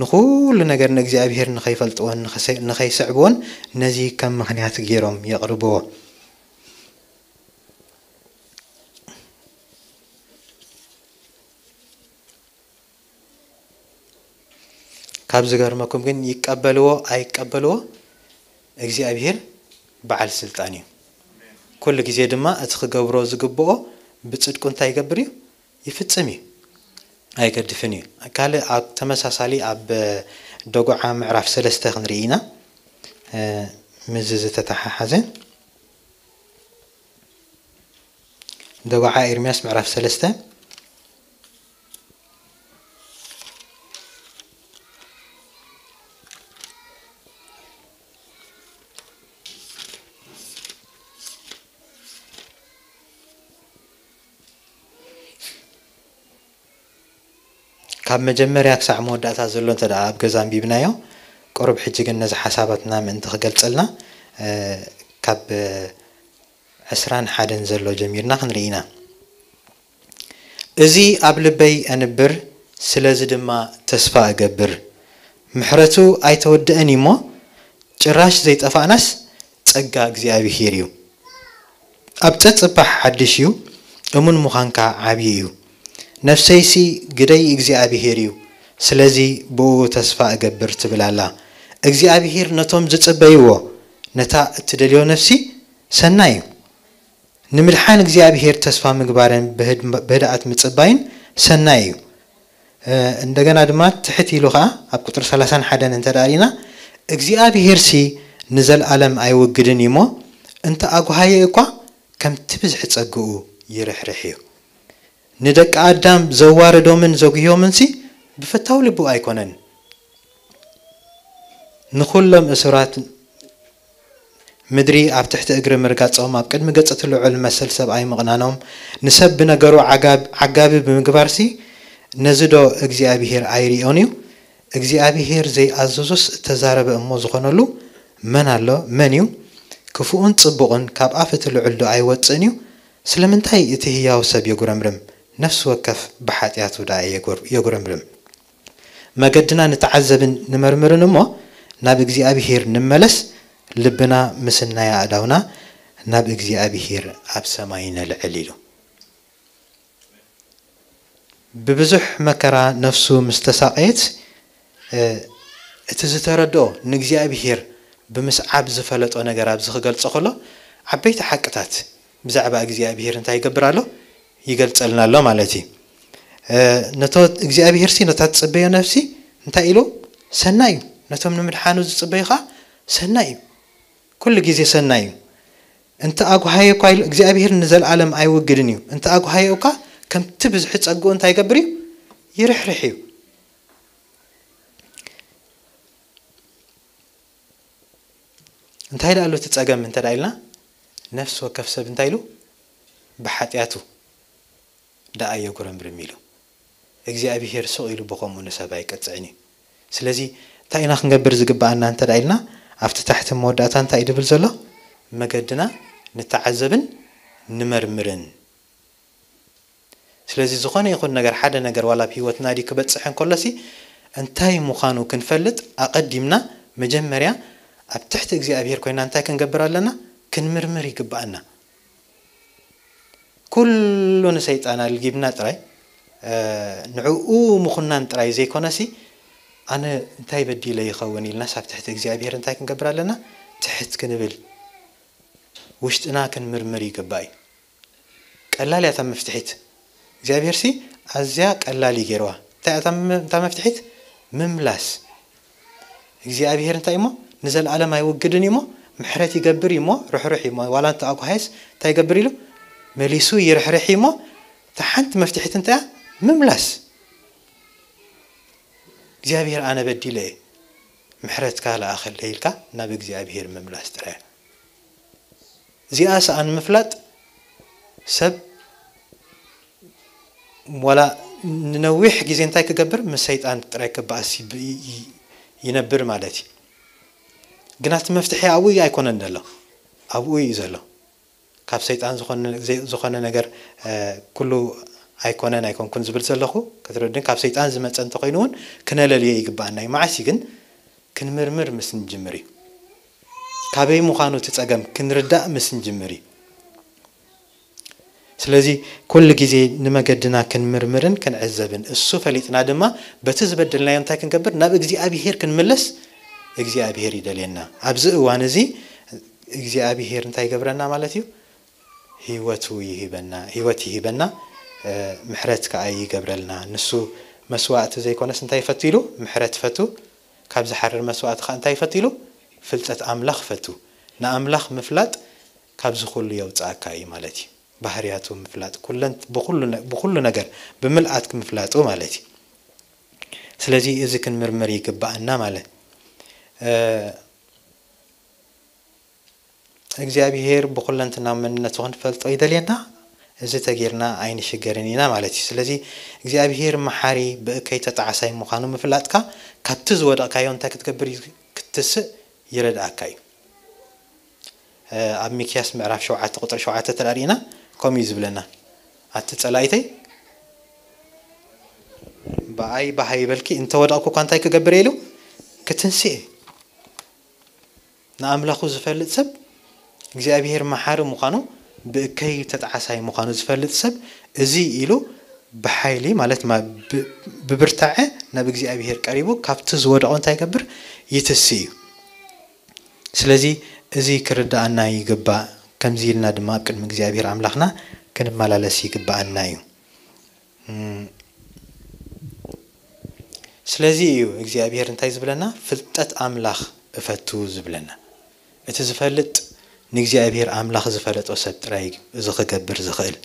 ንኹሉ ነገር ንእግዚኣብሔር ንኸይፈልጥዎን ንኸሰ-፣ ንኸይስዕብዎን ነዚ ከም ምኽንያት ገይሮም የቕርብዎ። ካብ ዝገርመኩም ግን ይቀበልዎ ኣይቀበልዎ እግዚኣብሔር በዓል ስልጣን እዩ። ኩሉ ግዜ ድማ እቲ ክገብሮ ዝግብኦ ብጽድቁ እንታይ ይገብር እዩ? ይፍጽም እዩ። ኣይገድፍን እዩ። ካልእ ኣብ ተመሳሳሊ ኣብ ደጉዓ ምዕራፍ ሰለስተ ክንርኢ ኢና። እ፣ ምስዚ ዝተተሓሓዘ ደጉዓ ኤርምያስ ምዕራፍ ሰለስተ ካብ መጀመርያ ክሳዕ መወዳእታ ዘሎ እንተ ደኣ ኣብ ገዛ ኣንቢብናዮ፣ ቁሩብ ሕጂ ግን ነዚ ሓሳባትና ምእንቲ ክገልጸልና፣ እ፣ ካብ ዕስራን ሓደን ዘሎ ጀሚርና ክንርኢ ኢና። እዚ ኣብ ልበይ ኣንብር፣ ስለዚ ድማ ተስፋ እገብር። ምሕረቱ ኣይተወድአን እዩ እሞ፣ ጭራሽ ዘይጠፋእናስ ጸጋ እግዚኣብሄር እዩ። ኣብ ጸጽባሕ ሓድሽ እዩ፣ እሙን ምዃንካ ዓብዪ እዩ። ነፍሰይሲ ግደይ እግዚኣብሄር እዩ፣ ስለዚ ብኡ ተስፋ እገብር ትብል ኣላ። እግዚኣብሄር ነቶም ዝጽበይዎ፣ ነታ እትደልዮ ነፍሲ ሰናይ እዩ። ንምድሓን እግዚኣብሔር ተስፋ ምግባርን ብህድ-፣ ብህድኣት ምጽባይን ሰናይ እዩ። እ፣ እንደገና ድማ ትሕት ኢሉ ኸዓ ኣብ ቁጽሪ ሰላሳን ሓደን እንተ ደኣ ርኢና፣ እግዚኣብሄርሲ ንዘለኣለም ኣይውግድን እዩ እሞ፣ እንተ ኣጉሃየ እኳ ከምቲ ብዝሒ ጸግኡ ይርሕርሕ እዩ። ንደቂ ኣዳም ዘዋረዶምን ዘጉህዮምንሲ ብፈታው ልቡ ኣይኮነን። ንኹሎም እሱራት ምድሪ ኣብ ትሕቲ እግሪ ምርጋጾም፣ ኣብ ቅድሚ ገጽ እቲ ልዑል መሰል ሰብኣይ ምቕናኖም፣ ንሰብ ብነገሩ ዓጋብ-፣ ዓጋቢ ብምግባርሲ፣ ነዚ ዶ እግዚኣብሄር ኣይርእዮን እዩ? እግዚኣብሄር ዘይኣዘዞስ እተዛረበ እሞ ዝኾነሉ መን ኣሎ? መን እዩ? ክፉእን ጽቡቕን ካብ ኣፍ እቲ ልዑል ዶ ኣይወጽእን እዩ? ስለምንታይ እቲ ህያው ሰብ የጉረምርም? ነፍሲ ወከፍ ብሓጢኣቱ ደኣ የጉር-፣ የጉረምርም። መገድና ንተዓዘብን ንመርምርን እሞ፣ ናብ እግዚኣብሄር ንመለስ፣ ልብና ምስናይ ኣእዳውና ናብ እግዚኣብሄር ኣብ ሰማይ ነልዕል ኢሉ። ብብዙሕ መከራ ነፍሱ ምስ ተሳቐየት፣ እ፣ እቲ ዝተረድኦ ንእግዚኣብሄር ብምስዓብ ዝፈለጦ ነገር ኣብዚ ክገልጾ ከሎ፣ ዓበይቲ ሓቅታት ብዛዕባ እግዚኣብሄር እንታይ ይገብር ኣሎ? ይገልጸልና ኣሎ ማለት እዩ። እ፣ ነቶ እግዚኣብሄርሲ ነታ ትጽበዮ ነፍሲ እንታይ ኢሉ? ሰናይ እዩ። ነቶም ንምድሓኑ ዝጽበዩ ኸዓ ሰናይ እዩ። ኩሉ ግዜ ሰናይ እዩ። እንተ ኣጉሃየ እኳ ኢሉ፣ እግዚኣብሄር ንዘለኣለም ኣይውግድን እዩ። እንተ ኣጉሃየ እኳ ከምቲ ብዝሒ ጸግኡ እንታይ ይገብር እዩ? ይርሕርሕ እዩ። እንታይ ደኣ ኣሎ እቲ ጸገም እንተ ደኣ ኢልና፣ ነፍሲ ወከፍ ሰብ እንታይ ኢሉ? ብሓጢኣቱ ደኣ የጉረምርም ኢሉ። እግዚኣብሄር ስቕ ኢሉ ብኸምኡ ንሰብ ኣይቀጽዕን እዩ። ስለዚ እንታይ ኢና ክንገብር ዝግብኣና እንተ ደኣ ኢልና፣ ኣብቲ ታሕቲ መወዳእታ እንታይ እዩ ድብል ዘሎ? መገድና ንተዓዘብን ንመርምርን። ስለዚ ዝኾነ ይኹን ነገር፣ ሓደ ነገር ዋላ ኣብ ህይወትና ድዩ ክበጽሕ እንከሎሲ፣ እንታይ ምዃኑ ክንፈልጥ ኣቐዲምና መጀመርያ ኣብ ትሕቲ እግዚኣብሄር ኮይና እንታይ ክንገብር ኣለና? ክንምርምር ይግብኣና። ኩሉ ንሰይጣን ኣልጊብና ጥራይ፣ እ፣ ንዕኡ ምኹናን ጥራይ ዘይኮነሲ፣ ኣነ እንታይ በዲለ ይኸውን ኢልናስ ኣብ ትሕቲ እግዚኣብሄር እንታይ ክንገብር ኣለና? ትሕት ክንብል፣ ውሽጥና ክንምርምር ይግባእ እዩ። ቀላል እያ እታ መፍትሒት። እግዚኣብሄርሲ ኣዝያ ቀላል እዩ ገይርዋ። እንታይ እያ እታ መ-፣ እታ መፍትሒት? ምምላስ። እግዚኣብሄር እንታይ እሞ ንዘለኣለም ኣይውግድን እዩ እሞ፣ ምሕረት ይገብር እዩ እሞ፣ ርሕሩሕ እዩ እሞ፣ ዋላ እንተ ኣጉሃየስ እንታይ ይገብር ኢሉ? መሊሱ ይርሕርሕ እዩ እሞ፣ እታ ሓንቲ መፍትሒት እንታይ እያ? ምምላስ። እግዚኣብሄር ኣነ በዲለ እየ፣ ምሕረትካ ለኣኸለይ ኢልካ ናብ እግዚኣብሄር ምምላስ ጥራይ። እዚኣ ሰኣን ምፍላጥ ሰብ ዋላ ንነዊሕ ግዜ እንታይ ክገብር? ምስ ሰይጣን ጥራይ ክበኣስ ይብ-፣ ይ-፣ ይ-፣ ይነብር ማለት እዩ። ግና እቲ መፍትሒ ኣብኡ ኣይኮነን ዘሎ፣ ኣብኡ እዩ ዘሎ። ካብ ሰይጣን ዝኾነ፣ ዘይ-፣ ዝኾነ ነገር፣ እ፣ ኩሉ ኣይኮነን ኣይኮንኩን ዝብል ዘለኹ ክትረድን፣ ካብ ሰይጣን ዝመጸ እንተኾይኑ እውን ክነለልዮ ይግብኣና እዩ። መዓስ እዩ ግን? ክንምርምር ምስ ንጅምር እዩ። ካበይ ምዃኑ እቲ ጸገም ክንርዳእ ምስ ንጅምር እዩ። ስለዚ ኩሉ ግዜ ንመገድና ክንምርምርን ክንዕዘብን፣ እሱ ፈሊጥና ድማ በቲ ዝበደልናዮ እንታይ ክንገብር? ናብ እግዚኣብሄር ክንምለስ እግዚኣብሄር ይደልየና። ኣብዚ እዋን እዚ እግዚኣብሄር እንታይ ይገብረና ማለት እዩ? ህይወቱ ይህበና፣ ህይወት ይህበና፣ እ፣ ምሕረት ከኣ ይገብረልና። ንሱ መስዋእቲ ዘይኮነስ እንታይ ይፈቱ ኢሉ? ምሕረት ይፈቱ። ካብ ዝሓርር መስዋእቲ ከኣ እንታይ ይፈቱ ኢሉ? ፍልጠት ኣምላኽ ይፈቱ። ንኣምላኽ ምፍላጥ ካብዚ ኩሉ የውጽኣካ እዩ ማለት እዩ። ባህርያቱ ምፍላጥ፣ ኩለን-፣ ብኹሉ ነ-፣ ብኹሉ ነገር ብምልኣት ምፍላጡ ማለት እዩ። ስለዚ እዚ ክንምርምር ይግብኣና ማለት፣ እ፣ እግዚኣብሄር ብኹለንትና መንነቱ ክንፈልጦ ይደልየና። እዚ ተጌርና ኣይንሽገርን ኢና ማለት እዩ። ስለዚ እግዚኣብሄር መሓሪ ብእከይ ተጣዓሳይ ምዃኑ ምፍላጥካ ካብቲ ዝወደቕካዮ እንታይ ክትገብር እዩ? ክትስእ ይረድኣካ እዩ። እ፣ ኣብ ሚክያስ ምዕራፍ ሸውዓተ ቁጽሪ ሸውዓተ ተዳሪእና ከምኡ እዩ ዝብለና። ኣቲ ጸላኢተይ ብኣይ ባህ ይበልኪ፣ እንተወደቕኩ እኳ እንታይ ክገብር እየ ኢሉ? ክትንስእ እየ። ንኣምላኹ ዝፈልጥ ሰብ እግዚኣብሄር መሓሪ ምዃኑ ብእከይ ተጣዓሳይ ምዃኑ ዝፈልጥ ሰብ እዚ ኢሉ ብሓይሊ ማለት ማ-፣ ብ-፣ ብብርታዐ ናብ እግዚኣብሄር ቀሪቡ ካብቲ ዝወደቐ እንታይ ይገብር? ይትሲ እዩ። ስለዚ እዚ ክርድኣና ይግባእ። ከምዚ ኢልና ድማ ኣብ ቅድሚ እግዚኣብሔር ኣምላኽና ክንመላለስ ይግብኣና እዩ። እም፣ ስለዚ እዩ እግዚኣብሔር እንታይ ዝብለና? "ፍልጠት ኣምላኽ እፈቱ" ዝብለና። እቲ ዝፈልጥ ንእግዚኣብሔር ኣምላኽ ዝፈለጦ ሰብ ጥራይ እዩ እዚ ክገብር ዝኽእል።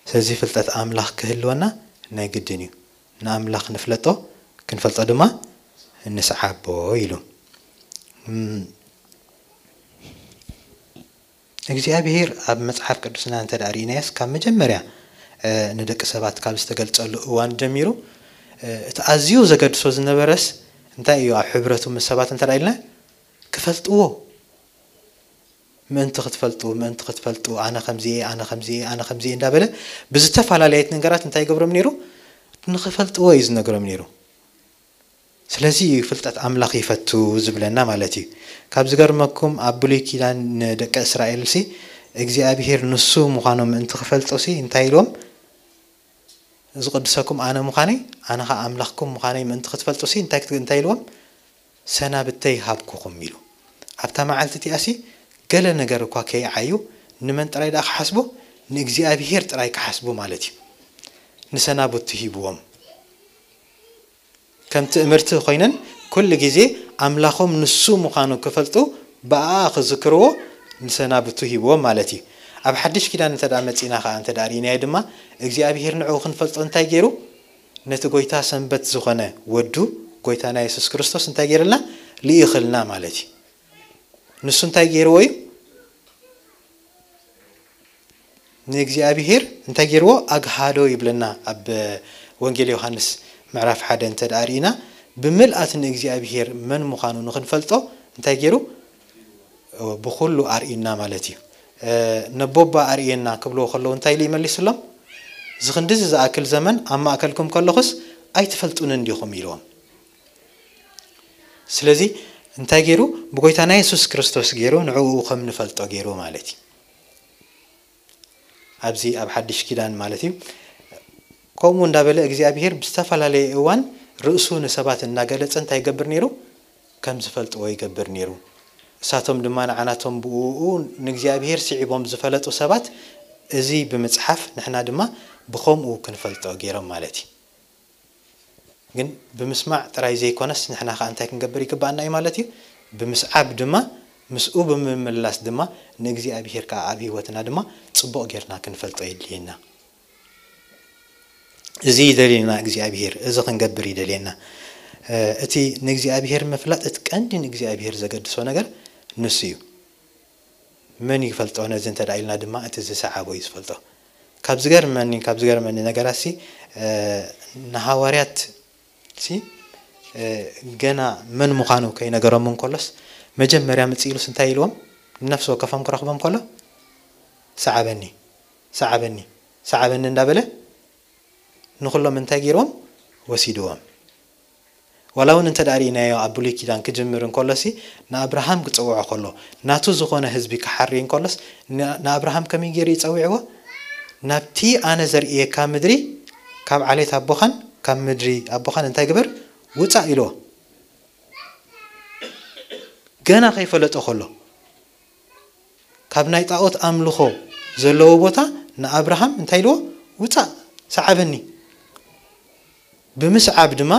ስለዚ ፍልጠት ኣምላኽ ክህልወና ናይ ግድን እዩ። ንኣምላኽ ንፍለጦ፣ ክንፈልጦ ድማ ንስዓቦ ኢሉ። እም፣ እግዚኣብሔር ኣብ መጽሓፍ ቅዱስና እንተ ደኣ ርኢናዮስ፣ ካብ መጀመርያ፣ እ፣ ንደቂ ሰባት ካብ ዝተገልጸሉ እዋን ጀሚሩ፣ እ፣ እቲ ኣዝዩ ዘገድሶ ዝነበረስ እንታይ እዩ? ኣብ ሕብረቱ ምስ ሰባት እንተ ደኣ ኢልና፣ ክፈልጥዎ፣ "ምእንቲ ክትፈልጡ፣ ምእንቲ ክትፈልጡ፣ ኣነ ከምዚ እየ፣ ኣነ ከምዚ እየ፣ ኣነ ከምዚ እየ" እንዳበለ ብዝተፈላለየት ነገራት እንታይ ይገብሮም ነይሩ? ንኽፈልጥዎ እዩ ዝነግሮም ነይሩ። ስለዚ እዩ ፍልጠት ኣምላኽ ይፈቱ ዝብለና ማለት እዩ። ካብ ዝገርመኩም፣ ኣብ ብሉይ ኪዳን ንደቂ እስራኤልሲ እግዚኣብሄር ንሱ ምዃኑ ምእንቲ ክፈልጡሲ እንታይ ኢልዎም? "ዝቕድሰኩም ኣነ ምዃነይ፣ ኣነ ኸኣ ኣምላኽኩም ምዃነይ ምእንቲ ክትፈልጡሲ" እንታይ ክት-፣ እንታይ ኢልዎም? "ሰናብተይ ሃብኩኹም" ኢሉ። ኣብታ መዓልቲ እቲኣሲ ገለ ነገር እኳ ከይዓዩ፣ ንመን ጥራይ ደኣ ክሓስቡ? ንእግዚኣብሄር ጥራይ ክሓስቡ ማለት እዩ። ንሰናብቱ ሂብዎም። ከም ትእምርቲ ኮይነን ኩሉ ግዜ ኣምላኾም ንሱ ምዃኑ ክፈልጡ ብኣኣ ክዝክርዎ ንሰናብቱ ሂብዎም ማለት እዩ። ኣብ ሓድሽ ኪዳን እንተ ደኣ መጺእና ኸኣ እንተ ደኣ ርኢናዮ ድማ እግዚኣብሄር ንዕኡ ክንፈልጦ እንታይ ገይሩ? ነቲ ጎይታ ሰንበት ዝኾነ ወዱ ጎይታና የሱስ ክርስቶስ እንታይ ገይርልና? ልኢኽልና ማለት እዩ። ንሱ እንታይ ገይርዎ እዩ? ንእግዚኣብሄር እንታይ ገይርዎ? ኣግሃዶ ይብለና። ኣብ ወንጌል ዮሃንስ ምዕራፍ ሓደ እንተ ደኣ ርኢና፣ ብምልኣት ንእግዚኣብሄር መን ምዃኑ ንኽንፈልጦ እንታይ ገይሩ? ብኹሉ ኣርእዩና ማለት እዩ። እ፣ ነቦባ ኣርእየና ክብልዎ ከለዉ እንታይ ኢሉ ይመሊስሎም? "እዚ ክንድዚ ዝኣክል ዘመን ኣብ ማእከልኩም ከለኹስ ኣይትፈልጡንን ዲኹም?" ኢልዎም። ስለዚ እንታይ ገይሩ? ብጎይታና የሱስ ክርስቶስ ገይሩ ንዕኡ ከም ንፈልጦ ገይሩ ማለት እዩ። ኣብዚ ኣብ ሓድሽ ኪዳን ማለት እዩ። ከምኡ እንዳበለ እግዚኣብሄር ብዝተፈላለየ እዋን ርእሱ ንሰባት እናገለጸ እንታይ ይገብር ነይሩ? ከም ዝፈልጥዎ ይገብር ነይሩ። እሳቶም ድማ ንዓናቶም ብእኡ ንእግዚኣብሄር ስዒቦም ዝፈለጡ ሰባት እዚ ብምጽሓፍ ንሕና ድማ ብኸምኡ ክንፈልጦ ገይሮም ማለት እዩ። ግን ብምስማዕ ጥራይ ዘይኮነስ ንሕና ኸኣ እንታይ ክንገብር ይግብኣና እዩ ማለት እዩ? ብምስዓብ ድማ ምስኡ ብምምላስ ድማ ንእግዚኣብሄር ከኣ ኣብ ህይወትና ድማ ጽቡቕ ጌርና ክንፈልጦ የድልየና። እዚ ይደልየና እግዚኣብሄር፣ እዚ ክንገብር ይደልየና። እ፣ እቲ ንእግዚኣብሄር ምፍላጥ እቲ ቀንዲ ንእግዚኣብሄር ዘገድሶ ነገር ንሱ እዩ። መን ይፈልጦ ነዚ እንተ ደኣ ኢልና ድማ እቲ ዝሰዓቦ እዩ ዝፈልጦ። ካብ ዝገርመኒ፣ ካብ ዝገርመኒ ነገራትሲ፣ እ፣ ንሃዋርያት ሲ፣ እ፣ ገና መን ምዃኑ ከይነገሮም እንከሎስ መጀመርያ ምጽእ ኢሉስ እንታይ ኢልዎም? ንነፍሲ ወከፎም ክረኽቦም ከሎ፣ "ሰዓበኒ፣ ሰዓበኒ፣ ሰዓበኒ" እንዳበለ ንኹሎም እንታይ ገይርዎም? ወሲድዎም። ዋላ እውን እንተ ደኣ ርኢናዮ ኣብ ብሉይ ኪዳን ክጅምር እንከሎሲ ንኣብርሃም ክጽውዖ ከሎ፣ ናቱ ዝኾነ ህዝቢ ክሓሪ እንከሎስ ን-፣ ንኣብርሃም ከመይ ገይሩ እዩ ጸዊዕዎ? "ናብቲ ኣነ ዘርእየካ ምድሪ፣ ካብ ዓሌት ኣቦኻን ካብ ምድሪ ኣቦኻን እንታይ ግበር? ውጻእ" ኢልዎ። ገና ከይፈለጦ ከሎ፣ ካብ ናይ ጣኦት ኣምልኾ ዘለዎ ቦታ ንኣብርሃም እንታይ ኢልዎ? "ውጻእ፣ ሰዓበኒ።" ብምስዓብ ድማ፣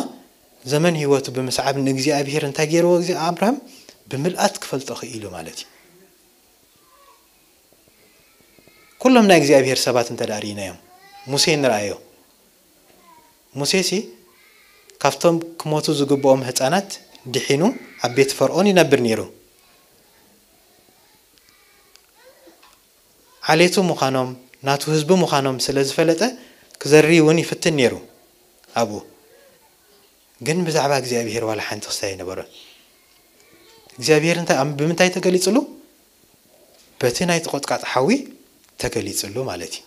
ዘመን ህይወቱ ብምስዓብ ንእግዚኣብሄር እንታይ ገይርዎ? እዚ ኣብርሃም ብምልኣት ክፈልጦ ክኢሉ ማለት እዩ። ኩሎም ናይ እግዚኣብሄር ሰባት እንተ ደኣ ርኢናዮም፣ ሙሴ ንርኣዮ። ሙሴሲ ካብቶም ክሞቱ ዝግብኦም ህጻናት ድሒኑ ኣብ ቤት ፈርዖን ይነብር ነይሩ። ዓሌቱ ምዃኖም፣ ናቱ ህዝቢ ምዃኖም ስለ ዝፈለጠ ክዘሪ እውን ይፍትን ነይሩ ኣብኡ። ግን ብዛዕባ እግዚኣብሄር ዋላ ሓንቲ ክስታይ ኣይነበሮን። እግዚኣብሄር እንታይ፣ ኣብ፣ ብምንታይ ተገሊጽሉ? በቲ ናይቲ ቆጥቃጥ ሓዊ ተገሊጽሉ ማለት እዩ።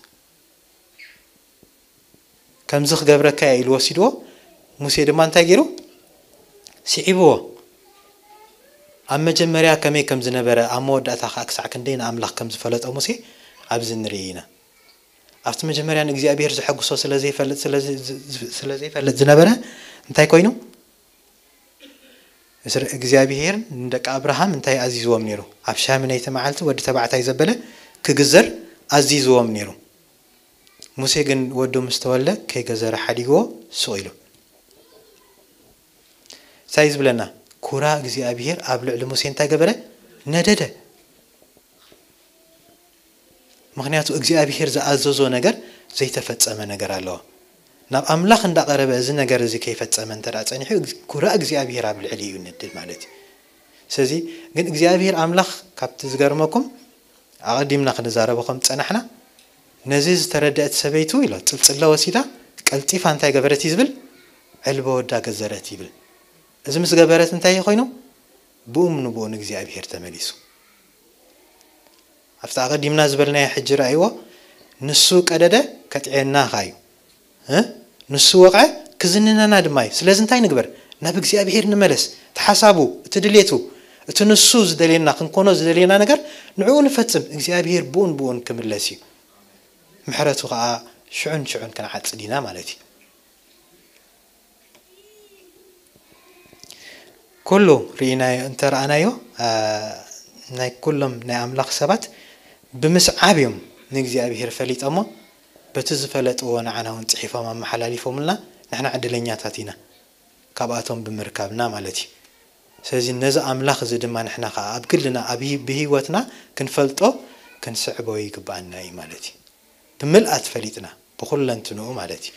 "ከምዚ ክገብረካ እየ" ኢሉ ወሲድዎ። ሙሴ ድማ እንታይ ገይሩ? ስዒብዎ። ኣብ መጀመርያ ከመይ ከም ዝነበረ፣ ኣብ መወዳእታ ከኣ ክሳዕ ክንደይ ንኣምላኽ ከም ዝፈለጦ ሙሴ ኣብዚ ንርኢ ኢና። ኣብቲ መጀመርያ ንእግዚኣብሄር ዘሐጉሶ ስለ ዘይፈልጥ፣ ስለ ዝ-፣ ዝ-፣ ዝ-፣ ስለ ዘይፈልጥ ዝነበረ እንታይ ኮይኑ? እግዚኣብሔር ንደቂ ኣብርሃም እንታይ ኣዚዝዎም ነይሩ? ኣብ ሻምነይቲ መዓልቲ ወዲ ተባዕታይ ዘበለ ክግዘር ኣዚዝዎም ነይሩ። ሙሴ ግን ወዱ ምስ ተወልደ ከይገዘረ ሓዲግዎ ስቕ ኢሉ። እንታይ ዝብለና? ኩራ እግዚኣብሔር ኣብ ልዕሊ ሙሴ እንታይ ገበረ? ነደደ። ምኽንያቱ እግዚኣብሔር ዝኣዘዞ ነገር ዘይተፈጸመ ነገር ኣለዎ። ናብ ኣምላኽ እንዳቐረበ እዚ ነገር እዚ ከይፈጸመ እንተ ደኣ ጸኒሑ፣ ኩራ እግዚኣብሔር ኣብ ልዕሊ እዩ ንድል ማለት እዩ። ስለዚ ግን እግዚኣብሔር ኣምላኽ ካብቲ ዝገርመኩም ኣቐዲምና ክንዛረቦ ከም ዝጸናሕና፣ ነዚ ዝተረደአት ሰበይቱ ኢሎ ጽልጽለ ወሲዳ ቀልጢፋ እንታይ ገበረት እዩ ዝብል? ዕልቦ ወዳ ገዘረት ይብል። እዚ ምስ ገበረት እንታይ እዩ ኮይኑ? ብኡ ንብኡ ንእግዚኣብሔር ተመሊሱ። ኣብቲ ኣቐዲምና ዝበልናዮ ሕጂ ረኣይዎ፣ ንሱ ቀደደ ከጥዕየና ኸኣ እዩ። እ? ንሱ ወቕዐ ክዝንነና ድማ እዩ። ስለዚ እንታይ ንግበር? ናብ እግዚኣብሔር ንመለስ። እቲ ሓሳቡ፣ እቲ ድሌቱ፣ እቲ ንሱ ዝደልየና ክንኮኖ ዝደልየና ነገር ንዕኡ ንፈጽም። እግዚኣብሔር ብኡን ብኡን ክምለስ እዩ። ምሕረቱ ኸኣ ሽዑን ሽዑን ክንዓጽድ ኢና ማለት እዩ። ኩሉ ርኢናዮ እንተ ረኣናዮ፣ አ፣ ናይ ኩሎም ናይ ኣምላኽ ሰባት ብምስዓብ እዮም ንእግዚኣብሔር ፈሊጦሞ፣ በቲ ዝፈለጥዎ ንዓና እውን ጽሒፎም ኣመሓላሊፎምልና፣ ንሕና ዕድለኛታት ኢና ካብኣቶም ብምርካብና ማለት እዩ። ስለዚ ነዚ ኣምላኽ እዚ ድማ ንሕና ኸኣ ኣብ ግልና ኣብ ሂ-፣ ብህይወትና ክንፈልጦ ክንስዕቦ ይግብኣና እዩ ማለት እዩ። ብምልኣት ፈሊጥና ብኹለንትንኡ ማለት እዩ።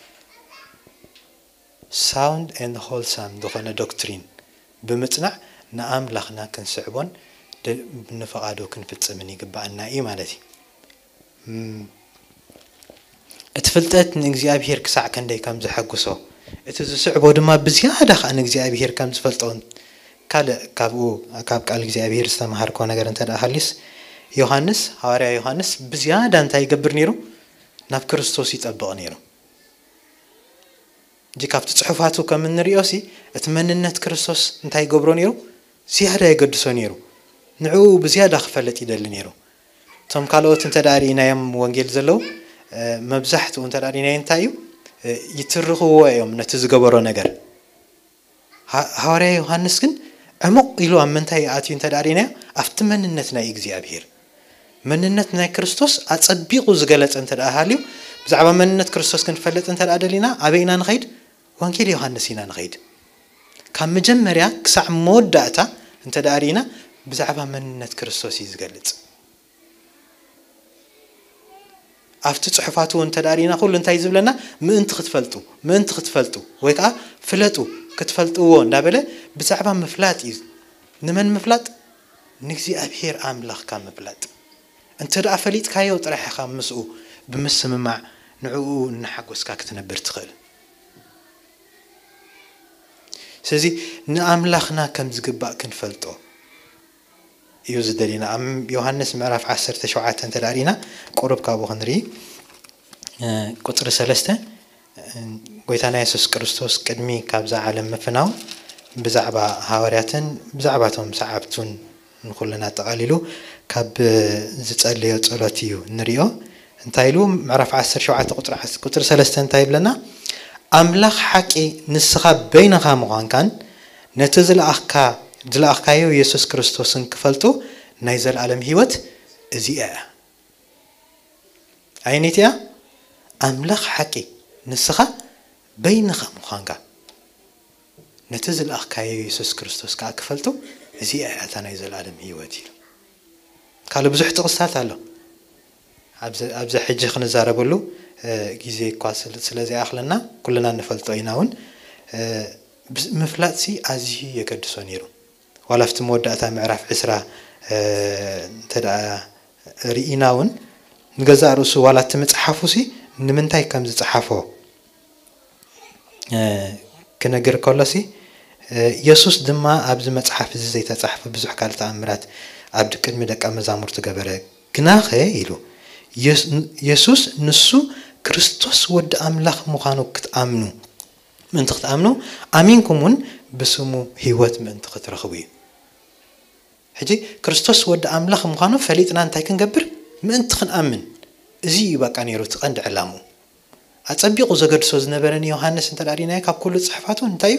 ሳውንድ ኤንድ ሆልሳም ዝኾነ ዶክትሪን ብምጽናዕ ንኣምላኽና ክንስዕቦን ደ-፣ ንፍቓዱ ክንፍጽምን ይግብኣና እዩ ማለት እዩ። እም፣ እቲ ፍልጠት ንእግዚኣብሔር ክሳዕ ክንደይ ከም ዘሐጉሶ፣ እቲ ዝስዕቦ ድማ ብዝያዳ ኸኣ ንእግዚኣብሔር ከም ዝፈልጦ ካልእ ካብኡ ካብ ቃል እግዚኣብሔር ዝተምሃርኮ ነገር እንተ ደኣ ሃልዩስ፣ ዮሃንስ፣ ሃዋርያ ዮሃንስ ብዝያዳ እንታይ ይገብር ነይሩ? ናብ ክርስቶስ ይጠብቕ ነይሩ። እጂ ካብቲ ጽሑፋቱ ከም እንርእዮሲ፣ እቲ መንነት ክርስቶስ እንታይ ይገብሮ ነይሩ? ዝያዳ የገድሶ ነይሩ። ንዕኡ ብዝያዳ ክፈልጥ ይደሊ ነይሩ። እቶም ካልኦት እንተ ደኣ ርኢናዮም ወንጌል ዘለዉ፣ እ፣ መብዛሕትኡ እንተ ደኣ ርኢናዮ እንታይ እዩ? እ፣ ይትርኽዎ እዮም ነቲ ዝገበሮ ነገር። ሃ-፣ ሃዋርያ ዮሃንስ ግን ዕሙቕ ኢሉ ኣብ ምንታይ ኣትዩ እንተ ደኣ ርኢናዮ? ኣብቲ መንነት ናይ እግዚኣብሔር። መንነት ናይ ክርስቶስ ኣጸቢቑ ዝገለጸ እንተ ደኣ ሃልዩ፣ ብዛዕባ መንነት ክርስቶስ ክንፈልጥ እንተ ደኣ ደሊና፣ ኣበይ ኢና ንኸይድ? ወንጌል ዮሃንስ ኢና ንኸይድ። ካብ መጀመርያ ክሳዕ መወዳእታ እንተ ደኣ ርኢና፣ ብዛዕባ መንነት ክርስቶስ እዩ ዝገልጽ። ኣብቲ ጽሑፋቱ እውን እንተ ደኣ ርኢና፣ ኩሉ እንታይ ዝብለና? ምእንቲ ክትፈልጡ፣ ምእንቲ ክትፈልጡ፣ ወይ ከኣ ፍለጡ፣ ክትፈልጥዎ እንዳበለ ብዛዕባ ምፍላጥ እዩ። ንመን ምፍላጥ? ንእግዚኣብሔር ኣምላኽካ ምፍላጥ። እንተ ደኣ ፈሊጥካዮ ጥራሕ ኢኻ ምስኡ ብምስምማዕ ንዕኡ እናሓጎስካ ክትነብር ትኽእል። ስለዚ ንኣምላኽና ከም ዝግባእ ክንፈልጦ እዩ ዝደልየና። ኣብ ዮሃንስ ምዕራፍ ዓሰርተ ሸውዓተ እንተ ደኣ ርኢና፣ ቁሩብ ካብኡ ክንርኢ፣ እ፣ ቁጽሪ ሰለስተ፣ እ፣ ጎይታና የሱስ ክርስቶስ ቅድሚ ካብዛ ዓለም ምፍናው ብዛዕባ ሃዋርያትን ብዛዕባ እቶም ሰዓብቱን ንኹልና ኣጠቓሊሉ ካብ ዝጸለዮ ጸሎት እዩ ንሪኦ። እንታይ ኢሉ? ምዕራፍ ዓሰርተ ሸውዓተ ቁጽሪ ዓስ-፣ ቁጽሪ ሰለስተ እንታይ ይብለና? ኣምላኽ ሓቂ ንስኻ በይንኻ ምዃንካን ነቲ ዝለኣኽካ-፣ ዝለኣኽካዮ የሱስ ክርስቶስን ክፈልጡ ናይ ዘለኣለም ህይወት እዚኣ እያ። ኣይነይት እያ? ኣምላኽ ሓቂ ንስኻ በይንኻ ምዃንካ ነቲ ዝለኣኽካዮ የሱስ ክርስቶስ ከኣ ክፈልጡ፣ እዚኣ እያ እታ ናይ ዘለኣለም ህይወት ኢሉ። ካልእ ብዙሕ ጥቕስታት ኣሎ። ኣብዚ፣ ኣብዚ ሕጂ ክንዛረበሉ፣ እ፣ ግዜ እኳ ስለ፣ ስለ ዘይኣኽለና፣ ኩልና ንፈልጦ ኢና እውን። እ፣ ብዝ-፣ ምፍላጥሲ ኣዝዩ የገድሶ ነይሩ። ዋላ ኣብቲ መወዳእታ ምዕራፍ ዕስራ፣ እ፣ እንተ ደኣ ርኢና እውን፣ ንገዛእ ርእሱ ዋላ እቲ ምጽሓፉሲ ንምንታይ ከም ዝጸሓፎ፣ እ፣ ክነግር ከሎሲ፣ እ፣ የሱስ ድማ ኣብዚ መጽሓፍ እዚ ዘይተጻሕፈ ብዙሕ ካልእ ተኣምራት ኣብ ቅድሚ ደቀ መዛሙርቱ ገበረ። ግናኸ ኢሉ፣ የስ-፣ የሱስ ንሱ ክርስቶስ ወዲ ኣምላኽ ምዃኑ ክትኣምኑ፣ ምእንቲ ክትኣምኑ፣ ኣሚንኩም እውን ብስሙ ህይወት ምእንቲ ክትረኽቡ እዩ። ሕጂ ክርስቶስ ወዲ ኣምላኽ ምዃኑ ፈሊጥና እንታይ ክንገብር? ምእንቲ ክንኣምን። እዚ እዩ በቃ ነይሩ እቲ ቀንዲ ዕላምኡ። ኣጸቢቑ ዘገድሶ ዝነበረ ንዮሃንስ እንተ ደኣ ርኢናዮ ካብ ኩሉ ጽሑፋቱ እንታይ እዩ?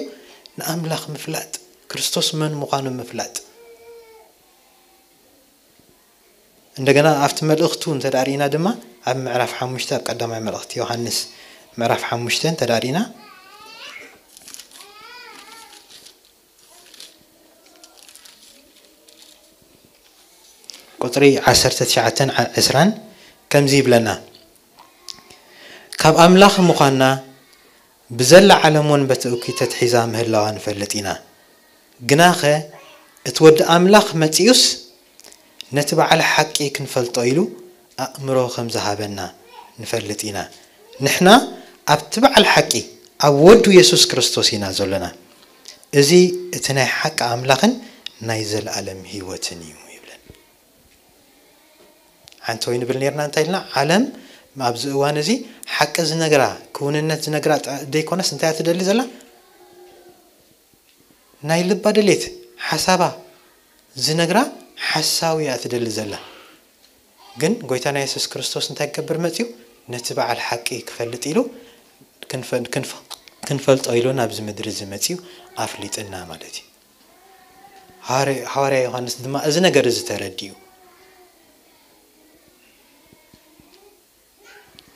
ንኣምላኽ ምፍላጥ። ክርስቶስ መን ምዃኑ ምፍላጥ። እንደገና ኣብቲ መልእኽቱ እንተ ደኣ ርኢና ድማ ኣብ ምዕራፍ ሓሙሽተ፣ ኣብ ቀዳማይ መልእኽቲ ዮሃንስ ምዕራፍ ሓሙሽተ እንተ ደኣ ርኢና ቁጽሪ ዓሰርተ ትሽዓተን ዓ-፣ ዕስራን ከምዚ ይብለና፣ ካብ ኣምላኽ ምዃንና ብዘላ ዓለም እውን በቲ እኩይ ተትሒዛ ምህላዋ ንፈልጥ ኢና። ግናኸ እቲ ወዲ ኣምላኽ መጺኡስ ነቲ በዓል ሓቂ ክንፈልጦ ኢሉ ኣእምሮ ከም ዝሃበና ንፈልጥ ኢና። ንሕና ኣብቲ በዓል ሓቂ ኣብ ወዱ የሱስ ክርስቶስ ኢና ዘሎና። እዚ እቲ ናይ ሓቂ ኣምላኽን ናይ ዘለኣለም ህይወትን እዩ ይብለን። ሓንቲ ወይ ንብል ነርና እንታይ ኢልና? ዓለም ኣብዚ እዋን እዚ ሓቂ ዝነግራ፣ ክውንነት ዝነግራ ጥ-፣ ደይኮነስ እንታይ እያ ትደሊ ዘላ? ናይ ልባ ድሌት፣ ሓሳባ ዝነግራ ሓሳዊ እያ ትደሊ ዘላ። ግን ጎይታና የሱስ ክርስቶስ እንታይ ክገብር መጺኡ? ነቲ በዓል ሓቂ ክፈልጥ ኢሉ ክንፈ-፣ ክንፈ-፣ ክንፈልጦ ኢሉ ናብዚ ምድሪ እዚ መጺኡ ኣፍሊጥና ማለት እዩ። ሃዋርያ፣ ሃዋርያ ዮሃንስ ድማ እዚ ነገር እዚ ተረዲኡ።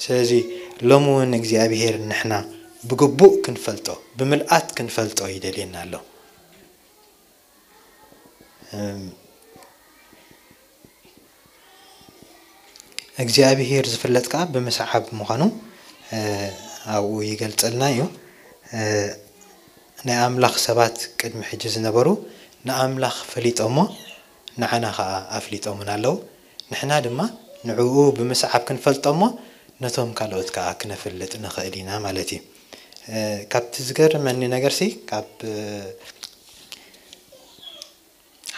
ስለዚ ሎሚ እውን እግዚኣብሄር ንሕና ብግቡእ ክንፈልጦ፣ ብምልኣት ክንፈልጦ ይደልየና ኣሎ። እም፣ እግዚኣብሄር ዝፍለጥ ከኣ ብምስዓብ ምዃኑ፣ እ፣ ኣብኡ ይገልጸልና እዩ። እ፣ ናይ ኣምላኽ ሰባት ቅድሚ ሕጂ ዝነበሩ ንኣምላኽ ፈሊጦሞ፣ ንዓና ኸኣ ኣፍሊጦምና ኣለዉ። ንሕና ድማ ንዕኡ ብምስዓብ ክንፈልጦሞ፣ ነቶም ካልኦት ከኣ ክነፍልጥ ንኽእል ኢና ማለት እዩ። እ፣ ካብቲ ዝገርመኒ ነገርሲ፣ ካብ፣ እ፣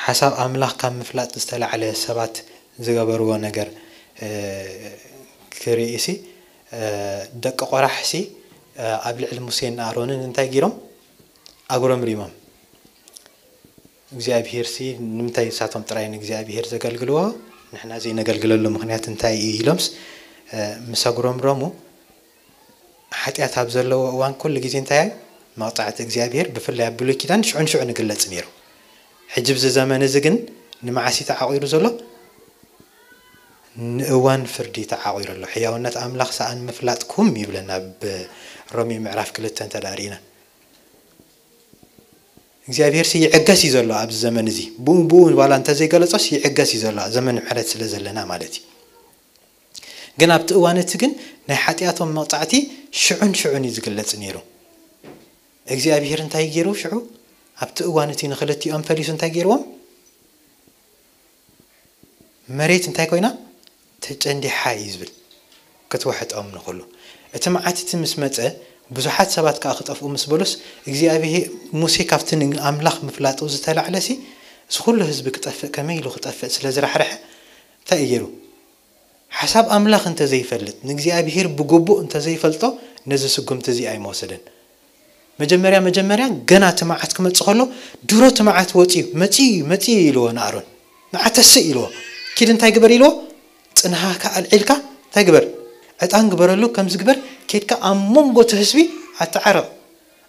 ሓሳብ ኣምላኽ ካብ ምፍላጥ ዝተላዕለ ሰባት ዝገበርዎ ነገር፣ እ፣ ክርእሲ፣ እ፣ ደቂ ቆራሕሲ፣ እ፣ ኣብ ልዕሊ ሙሴን ኣሮንን እንታይ ገይሮም? ኣጉረምሪሞም። እግዚኣብሄርሲ ንምንታይ ንሳቶም ጥራይ ንእግዚኣብሄር ዘገልግልዎ፣ ንሕና ዘይነገልግለሉ ምኽንያት እንታይ እዩ? ኢሎምስ፣ እ፣ ምስ ኣጉረምረሙ፣ ሓጢኣት ኣብ ዘለዎ እዋን ኩሉ ግዜ እንታይ እዩ? መቕጻዕቲ እግዚኣብሄር፣ ብፍላይ ኣብ ብሉይ ኪዳን ሽዑ ንሽዑ ንግለጽ ነይሩ። ሕጂ ኣብዚ ዘመን እዚ ግን ንመዓስ እዩ ተዓቒሩ ዘሎ? ንእዋን ፍርዲ ተዓቒሩ ኣሎ። ሕያውነት ኣምላኽ ሰኣን ምፍላጥኩም ይብለና ኣብ ሮሜ ምዕራፍ ክልተ እንተ ደኣ ርኢና። እግዚኣብሄርሲ ይዕገስ እዩ ዘሎ ኣብዚ ዘመን እዚ። ብኡ ብኡ ዋላ እንተዘይገለጾስ ይዕገስ እዩ ዘሎ፣ ዘመን ምሕረት ስለ ዘለና ማለት እዩ። ግን ኣብቲ እዋን እቲ ግን ናይ ሓጢኣቶም መቕጻዕቲ ሽዑን ሽዑን እዩ ዝግለጽ ነይሩ። እግዚኣብሄር እንታይ ገይሩ ሽዑ? ኣብቲ እዋን እቲ ንኽልቲኦም ፈሊሱ እንታይ ገይርዎም? መሬት እንታይ ኮይና? ተጨንዲሓ እዩ ዝብል። ክትውሕጦም ንኹሉ። እቲ መዓት እቲ ምስ መጸ፣ ብዙሓት ሰባት ከኣ ክጠፍኡ ምስ በሉስ፣ እግዚኣብሄ-፣ ሙሴ ካብቲ ንኣምላኽ ምፍላጡ ዝተላዕለሲ፣ እዚ ኩሉ ህዝቢ ክጠፍእ፣ ከመይ ኢሉ ክጠፍእ ስለ ዝራሕረሐ፣ እንታይ እዩ ገይሩ? ሓሳብ ኣምላኽ እንተ ዘይፈልጥ፣ ንእግዚኣብሄር ብግቡእ እንተ ዘይፈልጦ፣ ነዚ ስጉምቲ እዚ ኣይምወሰደን። መጀመርያ መጀመርያ ገና እቲ መዓት ክመጽእ ከሎ፣ ድሮ እቲ መዓት ወጺኡ፣ መጺኡ እዩ፣ መጺኡ እዩ ኢልዎ ንኣሮን። ንዓ ተስእ ኢልዎ። ኪድ እንታይ ግበር ኢልዎ? ጽንሃካ ኣልዒልካ እንታይ ግበር? ዕጣን ግበረሉ፣ ከምዚ ግበር፣ ኬድካ ኣብ መንጎ እቲ ህዝቢ ኣተዓርቕ።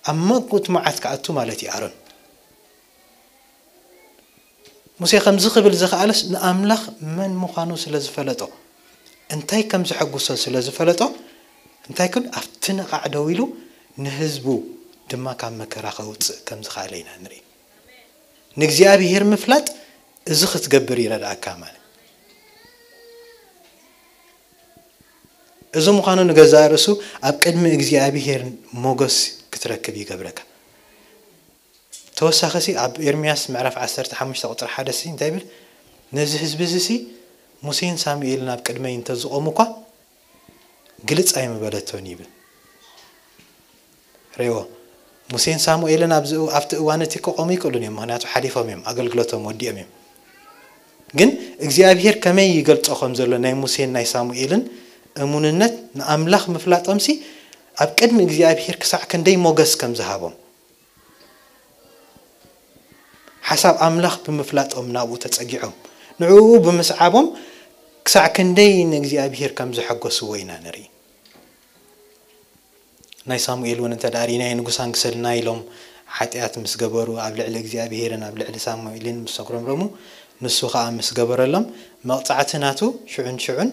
ኣብ መንጎ እቲ መዓት ክኣቱ ማለት እዩ ኣሮን። ሙሴ ከምዚ ክብል ዝኸኣለስ ንኣምላኽ መን ምዃኑ ስለ ዝፈለጦ፣ እንታይ ከም ዘሐጉሶ ስለ ዝፈለጦ፣ እንታይ ክብል? ኣብቲ ነቓዕ ደው ኢሉ ንህዝቡ ድማ ካብ መከራ ከውጽእ ከም ዝኸኣለ ኢና ንርኢ። ንእግዚኣብሄር ምፍላጥ እዚ ክትገብር ይረድኣካ ማለት። እዚ ምዃኑ ንገዛእ ርእሱ ኣብ ቅድሚ እግዚኣብሄር ሞገስ ክትረክብ ይገብረካ። ተወሳኺ ሲ ኣብ ኤርምያስ ምዕራፍ ዓሰርተ ሓሙሽተ ቁጽሪ ሓደ ሲ እንታይ ይብል? ነዚ ህዝቢ እዚ ሲ ሙሴን ሳሙኤልን ኣብ ቅድመይ እንተዝቖሙ እኳ ግልጽ ኣይምበለቶን ይብል። ርእይዎ፣ ሙሴን ሳሙኤልን ኣብዚ፣ ኣብቲ እዋን እቲ ክቖሙ ኣይክእሉን እዮም፣ ምኽንያቱ ሓሊፎም እዮም፣ ኣገልግሎቶም ወዲኦም እዮም። ግን እግዚኣብሄር ከመይ ይገልጾ ከም ዘሎ ናይ ሙሴን ናይ ሳሙኤልን እሙንነት ንኣምላኽ ምፍላጦምሲ ኣብ ቅድሚ እግዚኣብሄር ክሳዕ ክንደይ ሞገስ ከም ዝሃቦም፣ ሓሳብ ኣምላኽ ብምፍላጦም ናብኡ ተጸጊዖም ንዕኡ ብምስዓቦም ክሳዕ ክንደይ ንእግዚኣብሄር ከም ዘሐጎስዎ ኢና ንርኢ። ናይ ሳሙኤል እውን እንተ ደኣ ርኢናዮ፣ ንጉስ ኣንግሰልና ኢሎም ሓጢኣት ምስ ገበሩ ኣብ ልዕሊ እግዚኣብሄርን ኣብ ልዕሊ ሳሙኤልን ምስ ኣጉረምረሙ፣ ንሱ ኸኣ ምስ ገበረሎም፣ መቕጻዕቲ ናቱ ሽዑን ሽዑን፣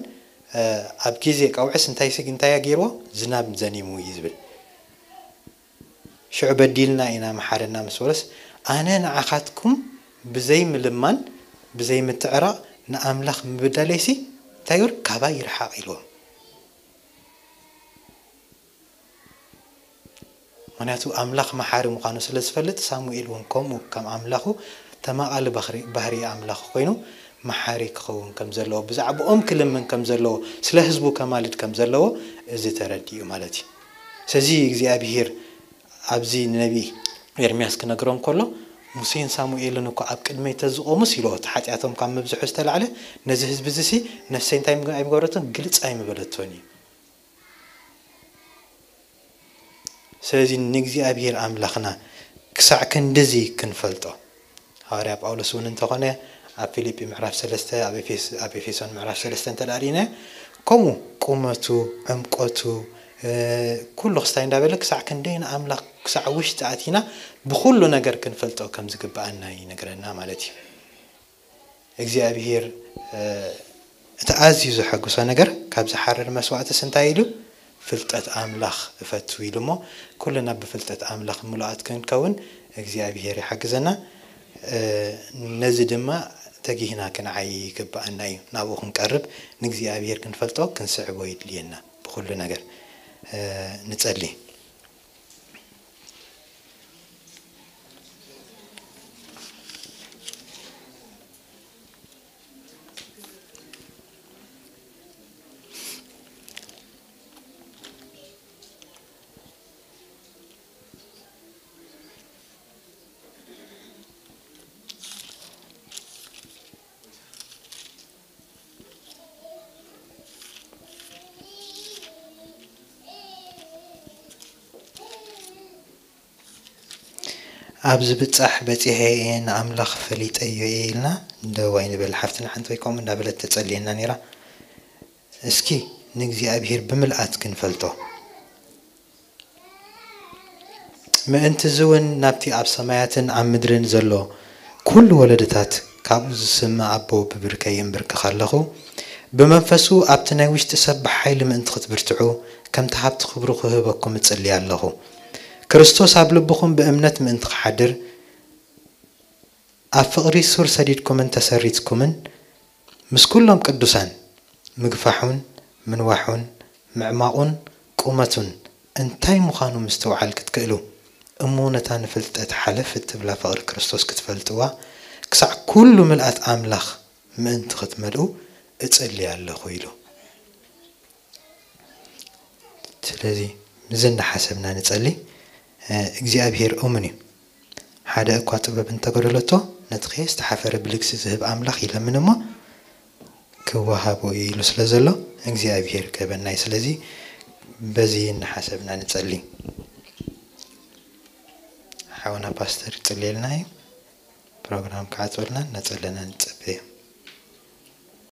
እ፣ ኣብ ግዜ ቀውዕስ እንታይ ሲ-፣ እንታይ ገይርዎ? ዝናብ ዘኒሙ እዩ ዝብል። ሽዑ በዲልና ኢና መሓረና ምስ በሎስ፣ ኣነ ንዓኻትኩም ብዘይ ምልማን ብዘይ ምትዕራቕ ንኣምላኽ ምብዳለይሲ እንታይ ይብል? ካባይ ይርሓቕ ኢልዎም። ምኽንያቱ ኣምላኽ መሓሪ ምዃኑ ስለ ዝፈልጥ፣ ሳሙኤል እውን ከምኡ ከም ኣምላኹ ተማቓሊ ባህሪ፣ ባህሪ ኣምላኽ ኮይኑ መሓሪ ክኸውን ከም ዘለዎ፣ ብዛዕባኦም ክልምን ከም ዘለዎ፣ ስለ ህዝቡ ከማልድ ከም ዘለዎ እዚ ተረዲኡ ማለት እዩ። ስለዚ እግዚኣብሄር ኣብዚ ንነቢ ኤርምያስ ክነግሮም ከሎ፣ "ሙሴን ሳሙኤልን እኮ ኣብ ቅድመይ ተዝቖሙስ" ኢልዎ፣ እቲ ሓጢኣቶም ካብ ምብዝሑ ዝተላዕለ፣ ነዚ ህዝቢ እዚ ሲ ነፍሰይ እንታይ ኣይምገ-፣ ኣይምገበረቶን፣ ግልጽ ኣይምበለቶን እዩ። ስለዚ ንእግዚኣብሄር ኣምላኽና ክሳዕ ክንድዚ ክንፈልጦ፣ ሃዋርያ ጳውሎስ እውን እንተኾነ ኣብ ፊልጲ ምዕራፍ ሰለስተ፣ ኣብ ኤፌስ-፣ ኣብ ኤፌሶን ምዕራፍ ሰለስተ እንተ ደኣ ርኢናዮ፣ ከምኡ ቁመቱ፣ ዕምቆቱ፣ እ፣ ኩሉ ክስታይ እንዳበለ ክሳዕ ክንደይ ንኣምላኽ ክሳዕ ውሽጢ ኣቲና ብኹሉ ነገር ክንፈልጦ ከም ዝግብኣና ይነግረና ማለት እዩ። እግዚኣብሄር፣ እ፣ እቲ ኣዝዩ ዘሐጉሶ ነገር፣ "ካብ ዝሓርር መስዋእትስ እንታይ ኢሉ? ፍልጠት ኣምላኽ እፈቱ" ኢሉ እሞ፣ ኩልና ብፍልጠት ኣምላኽ ምሉኣት ክንከውን እግዚኣብሄር ይሓግዘና። እ፣ ነዚ ድማ ተጊህና ክንዓይ ይግብኣና እዩ። ናብኡ ክንቀርብ፣ ንእግዚኣብሄር ክንፈልጦ፣ ክንስዕቦ የድልየና ብኹሉ ነገር። እ፣ ንጸሊ። ኣብ ዝብጻሕ በጺሐ እየ፣ ንኣምላኽ ፈሊጠዮ እየ ኢልና ደው ኣይንበል። ሓፍትና ሓንቲ ወይ ከምኡ እንዳበለት ተጸልየና ነይራ። እስኪ ንእግዚኣብሄር ብምልኣት ክንፈልጦ። ምእንቲ እዚ እውን ናብቲ ኣብ ሰማያትን ኣብ ምድርን ዘሎ ኩሉ ወለዶታት ካብኡ ዝስመ ኣቦ ብብርከይ እምብርክኽ ኣለኹ። ብመንፈሱ ኣብቲ ናይ ውሽጢ ሰብ ብሓይሊ ምእንቲ ክትብርትዑ፣ ከምቲ ሃብቲ ክብሩ ክህበኩም እጽሊ ኣለኹ። ክርስቶስ ኣብ ልብኹም ብእምነት ምእንቲ ክሓድር፣ ኣብ ፍቕሪ ሱር ሰዲድኩምን ተሰሪትኩምን፣ ምስ ኩሎም ቅዱሳን ምግፋሑን ምንዋሑን ምዕማቑን ቁመቱን እንታይ ምዃኑ ምስትውዓል ክትክእሉ፣ እሞ ነታ ንፍልጠት ሓለፍ እትብላ ፍቕሪ ክርስቶስ ክትፈልጥዋ፣ ክሳዕ ኩሉ ምልኣት ኣምላኽ ምእንቲ ክትመልኡ እጽሊ ኣለኹ ኢሉ። ስለዚ፣ እዚ እናሓሰብና ንጸሊ። እ፣ እግዚኣብሄር እሙን እዩ። ሓደ እኳ ጥበብ እንተጎደለቶ፣ ነቲ ከየስተሓፈረ ብልግሲ ዝህብ ኣምላኽ ይለምን እሞ፣ ክወሃቦ እዩ ኢሉ ስለ ዘሎ፣ እግዚኣብሄር ክህበና እዩ። ስለዚ፣ በዚ እናሓሰብና ንጸሊ። ሓውና ፓስተር ይጽልየልና እዩ። ፕሮግራም ክዓጽወልና እናጸለና ንጸበዮ።